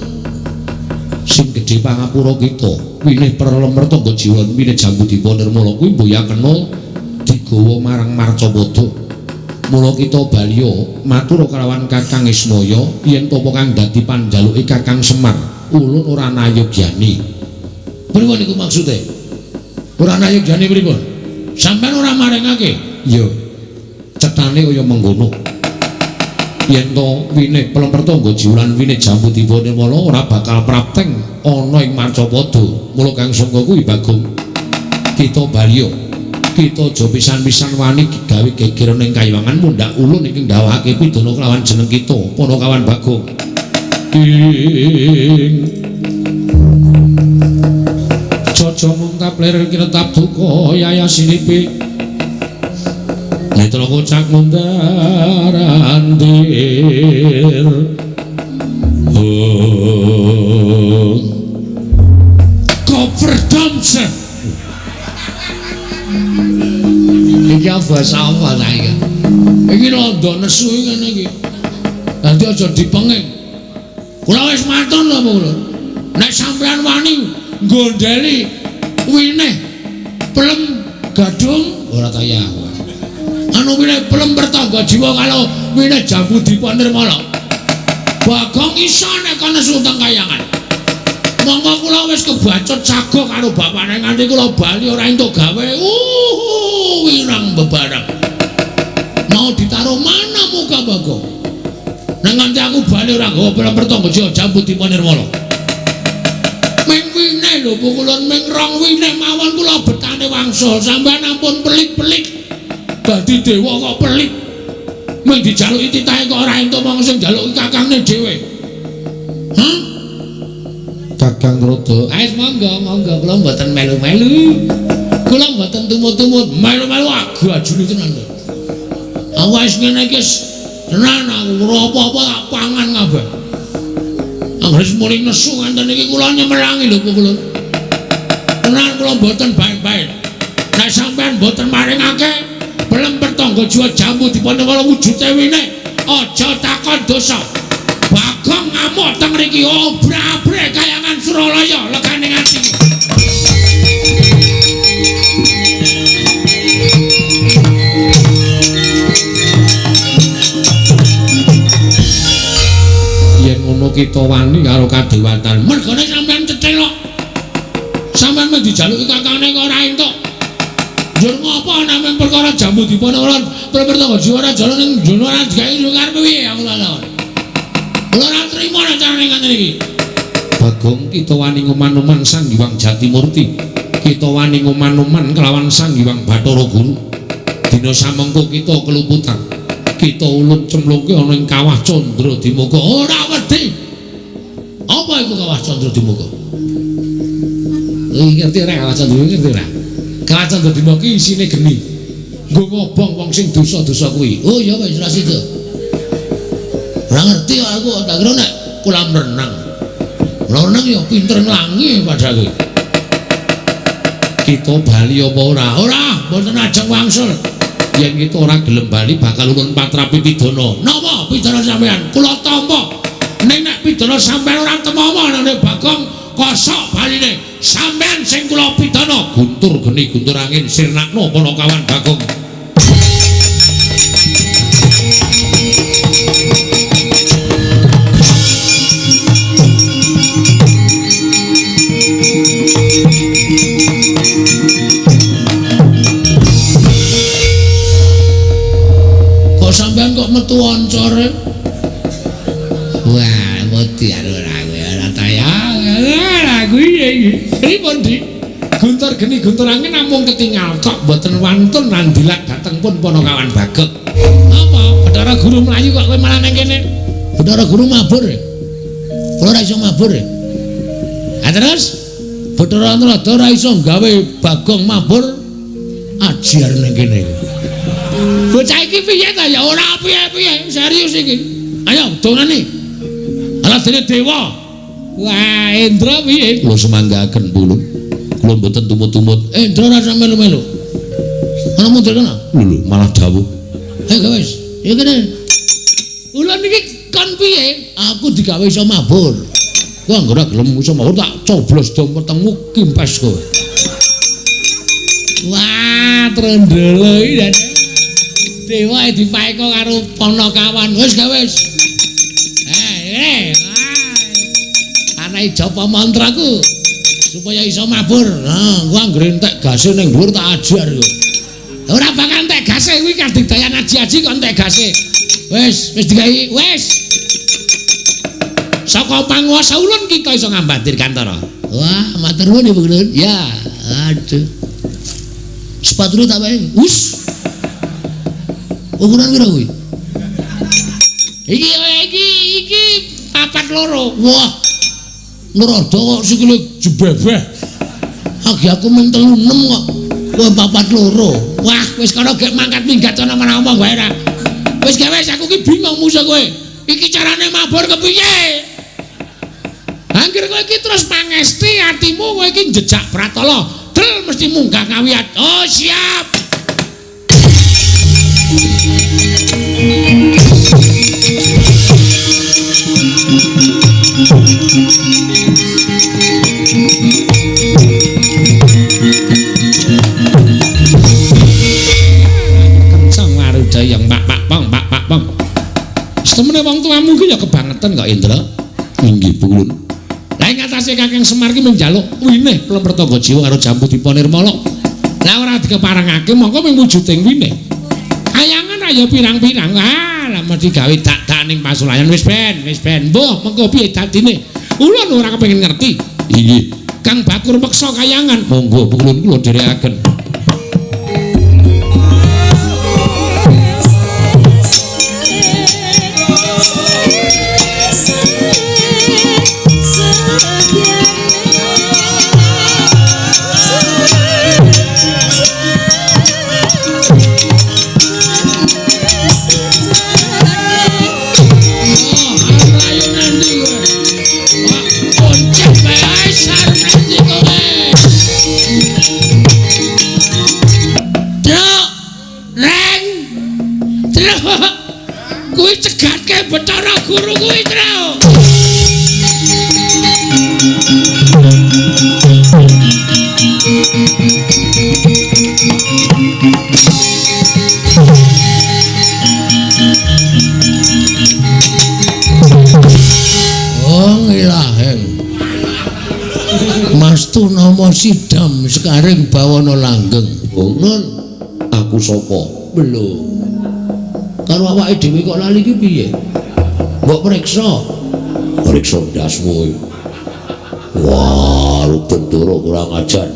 sing gedhe pangapura kita winih perlem mertangga jiwa winih jambu dipa nirmala kuwi mboya kena digawa marang Marcapada. Mula kita baliya matur kalawan Kakang Ismaya yen tapa kang dadi panjaluke Kakang Semar ulun ora nayogyani. Pripun niku maksude? Ora nayogyani pripun? Sampeyan ora maringake? Iya. Cetane kaya mengkono. Yen to winih pelem pertangga jiwa lan winih jambu dipa nirmala ora bakal prapteng ana ing Marcapada. Mula kang sangka kuwi Bagong kita baliya kita aja pisan-pisan wani gawe geger ning kayiwangan mundhak ulun iki ndhawuhake pidana kelawan jeneng kita Panakawan Bagong. Ing Caca mungkap lir kinetap duka yayasinipi netra kocak mundar andir. Oh. Koperdamse. Iki basa apa ta iki? Iki londo nesu ngene iki. Dadi aja dipenging. Kula wis matur lho kula. Nek sampean wani nggondheli winih pelem gadung ora kaya aku. Anu winih pelem pertangga jiwa kalau winih jambu dipa nirmala. Bagong iso nek nesu teng kayangan. Monggo kula wis kebacut sago karo bapane nganti kula bali ora entuk gawe. Wirang bebareng. Mau ditaruh mana muka Bagong? Nek nganti aku bali ora nggawa pelem pertangga jiwa jambu dipa nirmala. Ming winih lho pukulun ming rong winih mawon kula betane wangsul. Sampeyan ampun pelit-pelit. Dadi dewa kok pelit. Ming dijaluki titahe kok ora entuk wong sing njaluki kakangne dhewe. Hah? Kakang Rada, wis monggo monggo kula mboten melu-melu. Kula mboten tumut-tumut, melu-melu agajune tenan. Awak wis ngene iki tenan aku ora apa-apa tak pangan kabeh. Anggere muni nesu nganten iki kula nyemelangi lho kula. Tenan kula mboten bae-bae. Nek sampean mboten maringake pelem pertangga jiwa jambu dipanewala wujude winih, aja takon dosa. Bagong ngamuk teng mriki obra-abre kayangan Suralaya legane ati. Yen ngono kita wani karo kadewatan. Mergane sampean cethelok. Sampean mung dijaluki kakane kok ora entuk. Njur ngopo namung perkara jambu dipanewala pertangga jiwa ora jalan ning jono ora digawe karepe piye aku lha. Kula ora trimo nek carane ngaten iki. Bagong kita wani nguman-uman Sang Hyang Jatimurti. Kita wani nguman-uman kelawan Sang Hyang Bathara Guru. Dina samengko kita keluputan. Kita ulun cemlungke ana ing Kawah Candra Dimuka. Ora wedi. Apa iku Kawah Candra Dimuka? Iki ngerti ora Kawah Candra ngerti ora? Kawah Candra Dimuka iki isine geni. Nggo ngobong wong sing dosa-dosa kuwi. Oh iya wis ora sida. Ora ngerti aku tak kira nek kolam renang. Renang ya pinter nglangi padha kuwi. Kita bali apa ora? Ora, mboten ajeng wangsul. Yen kita ora gelem bali bakal ulun patrapi pidana. Napa pidana sampean? Kula tampa. Ning nek pidana sampean ora temawa nang Bagong kosok baline. Sampean sing kula pidana guntur geni guntur angin sirnakno panakawan Bagong. Kok sampean kok metu oncore? Wah, mati ora kowe ora tayang. Ora kuwi iki. Pripun, Dik? Guntur geni guntur angin namung ketingal tok mboten wantun nandilat dateng pun panakawan Bagong. Apa? Bathara Guru mlayu kok kowe malah nang kene? Bathara Guru mabur. Kula ora iso mabur. Ha terus Bathara Antrada ora iso gawe Bagong mabur ajar nang kene. Bocah iki piye ta ya ora piye-piye, serius iki. Ayo dongane. Ala dene dewa. Wah, Indra piye? Kula semanggaken pulun. Kula mboten tumut-tumut. Indra ora sampe melu-melu. Ana mundur kono? Lho, malah dawuh. Ayo wis, ya kene. Ulun iki kon piye? Aku digawe iso mabur. Kowe anggere gelem iso mabur tak coblos dong wetengmu kimpes kowe. Wah, trendele iki dan. Dewa dipaeka karo panakawan. Wis ga wis. Anae japa mantraku supaya iso mabur. Nah, gua anggere entek gase ning dhuwur tak ajar kowe. Ora bakal entek gase kuwi kadigdayan aji-aji kok entek gase. Wis, wis digawe, wis. Saka panguwasa ulun kita iso ngambat Dirgantara. Wah, matur nuwun Ibu Ulun. Ya, aduh. Sepatune tak wae. Wis. Ukuran pira kuwi? Iki 42. Wah. Ngrada kok sikile jebebeh. Agi aku mung 36 kok. Kowe 42. Wah, wis kono gek mangkat minggat ana omong wae ra. Wis gawe aku ki bingung musuh kowe. Iki carane mabur kepiye? Angger kowe iki terus pangesti atimu kowe iki njejak pratala. Del mesti munggah ngawiyat. Oh, siap. Temene wong tuamu ki ya kebangetan kok Indra. Inggih Pukulun. Lah ing atase Kakang Semar ki mung njaluk winih pelem Pertangga Jiwa karo Jambu Dipa Nirmala. Lah ora dikeparengake mongko mung wujuding winih. Kayangan ra ya pirang-pirang. Ah, lah mesti gawe dak-dak ning pasulayan wis ben, wis ben. Mbuh, mengko piye dadine? Ulun ora kepengin ngerti. Inggih. Kang Bakur meksa kayangan. Monggo Pukulun kula dherekaken. Kuwi cegatke Bathara Guru kuwi, Tru. Oh, ilaheng. Mas Tunama Sidam sekaring bawana langgeng. Oh, Nun, aku sapa? Belum. Karo awake dhewe kok lali ki piye? Mbok periksa. Periksa ndasmu. Wah, Bendoro kurang ajar.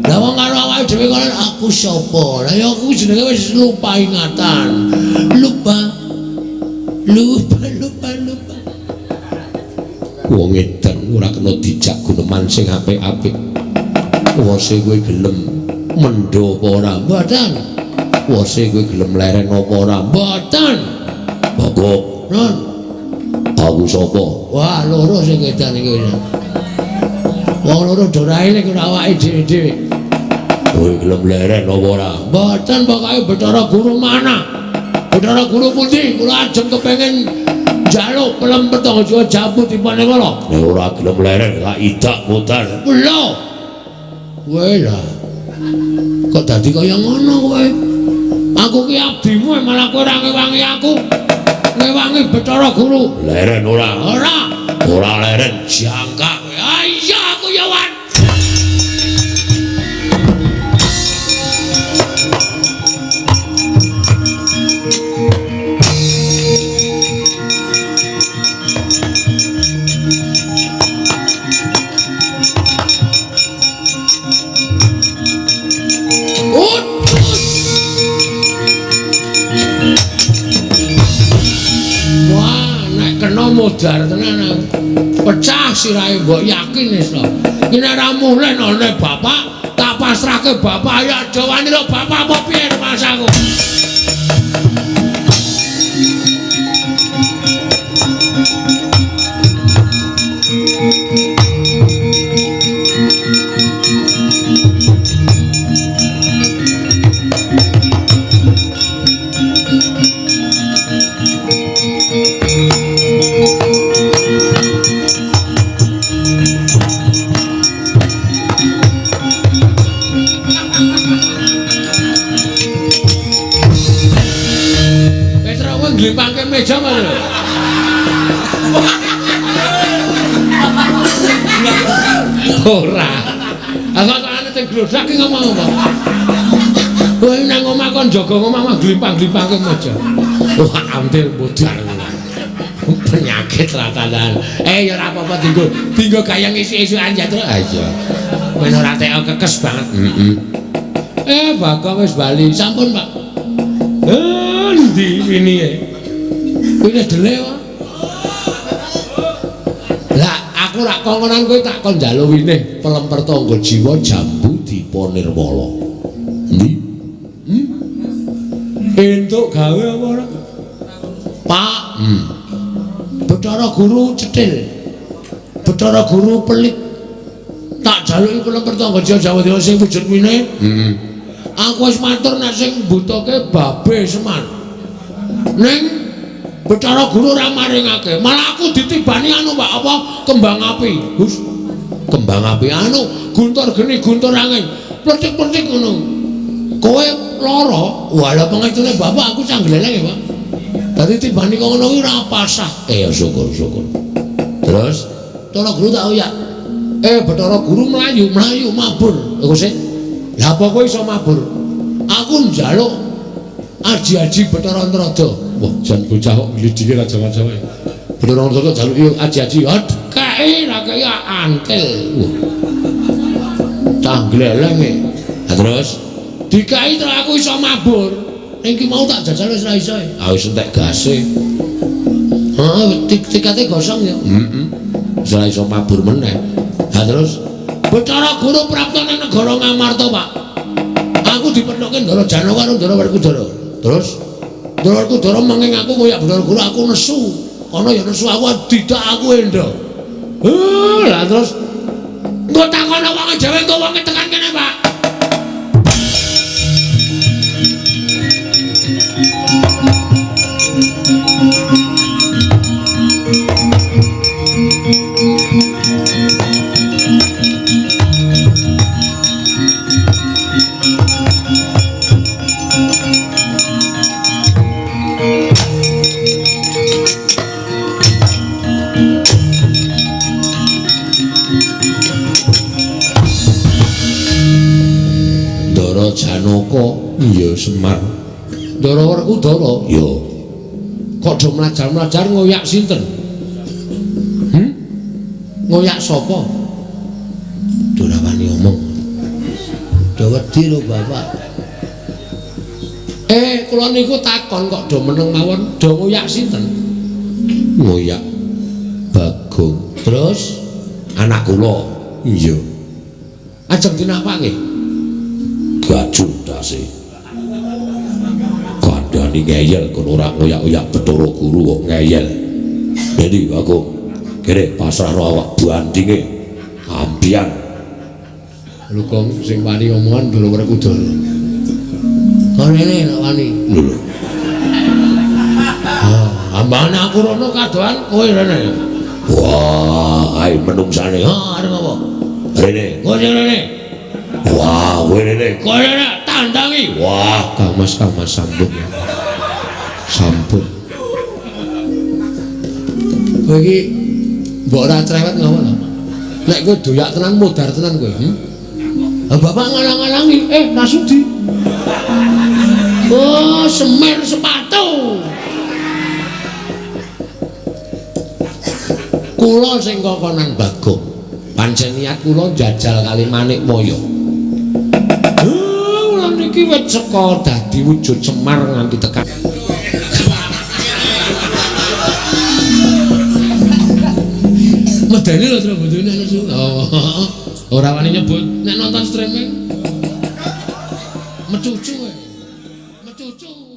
Lah wong karo awake dhewe kok aku sapa? Lah ya aku jenenge wis lupa ingatan. Lupa. Lupa, lupa, lupa. Wong edan ora kena dijak guneman sing apik-apik. Wose kowe gelem mendho apa ora? Mboten. Wose kowe gelem leren apa ora? Mboten. Bagok, Nun. Aku sapa? Wah, loro sing edan iki. Wong loro do ra eling ora awake dhewe-dhewe. Kowe gelem leren apa ora? Mboten, pokoke Bathara Guru mana? Bathara Guru pundi? Kula ajeng kepengin njaluk pelem Pertangga Jiwa Jambu Dipa Nirmala. Nek ora gelem leren tak idak mutar. Lho. Kowe lah. Kok dadi kaya ngono kowe? Aku ki abdimu malah kowe ora ngewangi aku. Ngewangi Bathara Guru. Leren ora? Ora. Ora leren jangkak kowe. Ah iya aku ya wan. Modar tenan aku. Pecah sirahe mbok yakin wis to. Iki nek ora mulih nane bapak, tak pasrahke bapak ya aja wani lho bapak apa piye mas aku. Glimpangke meja apa lho? Ora. Aku kok ana sing glodak ki ngomong apa? Kowe nang omah kon jaga omah mah glimpang-glimpangke meja. Wah, ambil modar. Penyakit ratanan. Ya ora apa-apa dinggo. Dinggo gayeng isuk-isukan ya, Tru. Ah iya. Men ora teko kekes banget. Heeh. Bagong wis bali. Sampun, Pak. Endi ini e? Kuwi dele wae. Lah aku rak kongkonan kowe tak kon njaluk winih pelem Pertangga Jiwa Jambu Dipa Nirmala. Endi? Entuk gawe apa ora? Pak. Bathara Guru cetil. Bathara Guru pelit. Tak jaluki pelem Pertangga Jiwa Jambu Dipa sing wujud winih. Aku wis matur nek sing mbutuhke babe Semar. Ning Bathara Guru ora maringake. Malah aku ditibani anu Pak, apa kembang api. Hus. Kembang api anu guntur geni guntur angin. Plecik-plecik ngono. Kowe lara, walah pengestune bapak aku canggleleng ya, Pak. Dadi timbane kok ngono kuwi ora pasah. Syukur-syukur. Terus Bathara Guru tak oyak. Bathara Guru mlayu-mlayu mabur. Iku sik. Lah apa kowe iso mabur? Aku njaluk aji-aji Bathara Antrada. Wah, jan bocah kok glidike ra jawa-jawa. Bathara Antrada jaluki aji-aji. Kae ra kaya antil. Wah. Cah glelenge. Lah terus dikai terus aku iso mabur. Ning ki mau tak jajal wis ra iso. Ah wis entek gase. Heeh, tikate gosong ya. Heeh. Wis ora iso mabur meneh. Lah terus Bathara Guru prapta nang negara Ngamarta, Pak. Aku dipethokke Ndara Janaka karo Ndara Werkudara. Terus Ndara Werkudara menging aku koyak Bathara Guru aku nesu. Kono ya nesu aku didak aku endo. Lah terus engko takono wonge dhewe engko wonge tekan kene, Pak. Ndara Janaka iya Semar. Ndara Werkudara ya. Kok do mlajar-mlajar ngoyak sinten? Ngoyak sapa? Do ora wani omong. Do wedi lho Bapak. Kula niku takon kok do meneng mawon, do ngoyak sinten? Ngoyak Bagong. Terus anak kula. Iya. Ajeng dinapake? Gajul dase. Kandhani ngeyel kono ora ngoyak-oyak Bathara Guru kok ngeyel. Jadi aku kene pasrahno awak bandinge ambian. Lho kok sing wani omongan Ndara Werkudara. Kok rene nek wani. Lho lho. Ah, ambane aku rono kadohan kowe rene. Wah, ae menungsane. Ha, arep apa? Rene. Kowe sing rene. Wah, kowe rene. Kowe rene tandangi. Wah, Kang Mas sampun. Sampun. Kowe iki mbok ora cerewet ngopo to? Nek kowe doyak tenan modar tenan kowe. Lah bapak ngalang-alangi, ra sudi. Oh, semer sepatu. Kula sing kokonan Bagong. Pancen niat kula njajal kali Manikmaya. Kula niki wit seka dadi wujud Semar nganti tekan. Medeni lho Tru bojone nesu. Oh, ora wani nyebut nek nonton streaming. Mecucu kowe. Mecucu.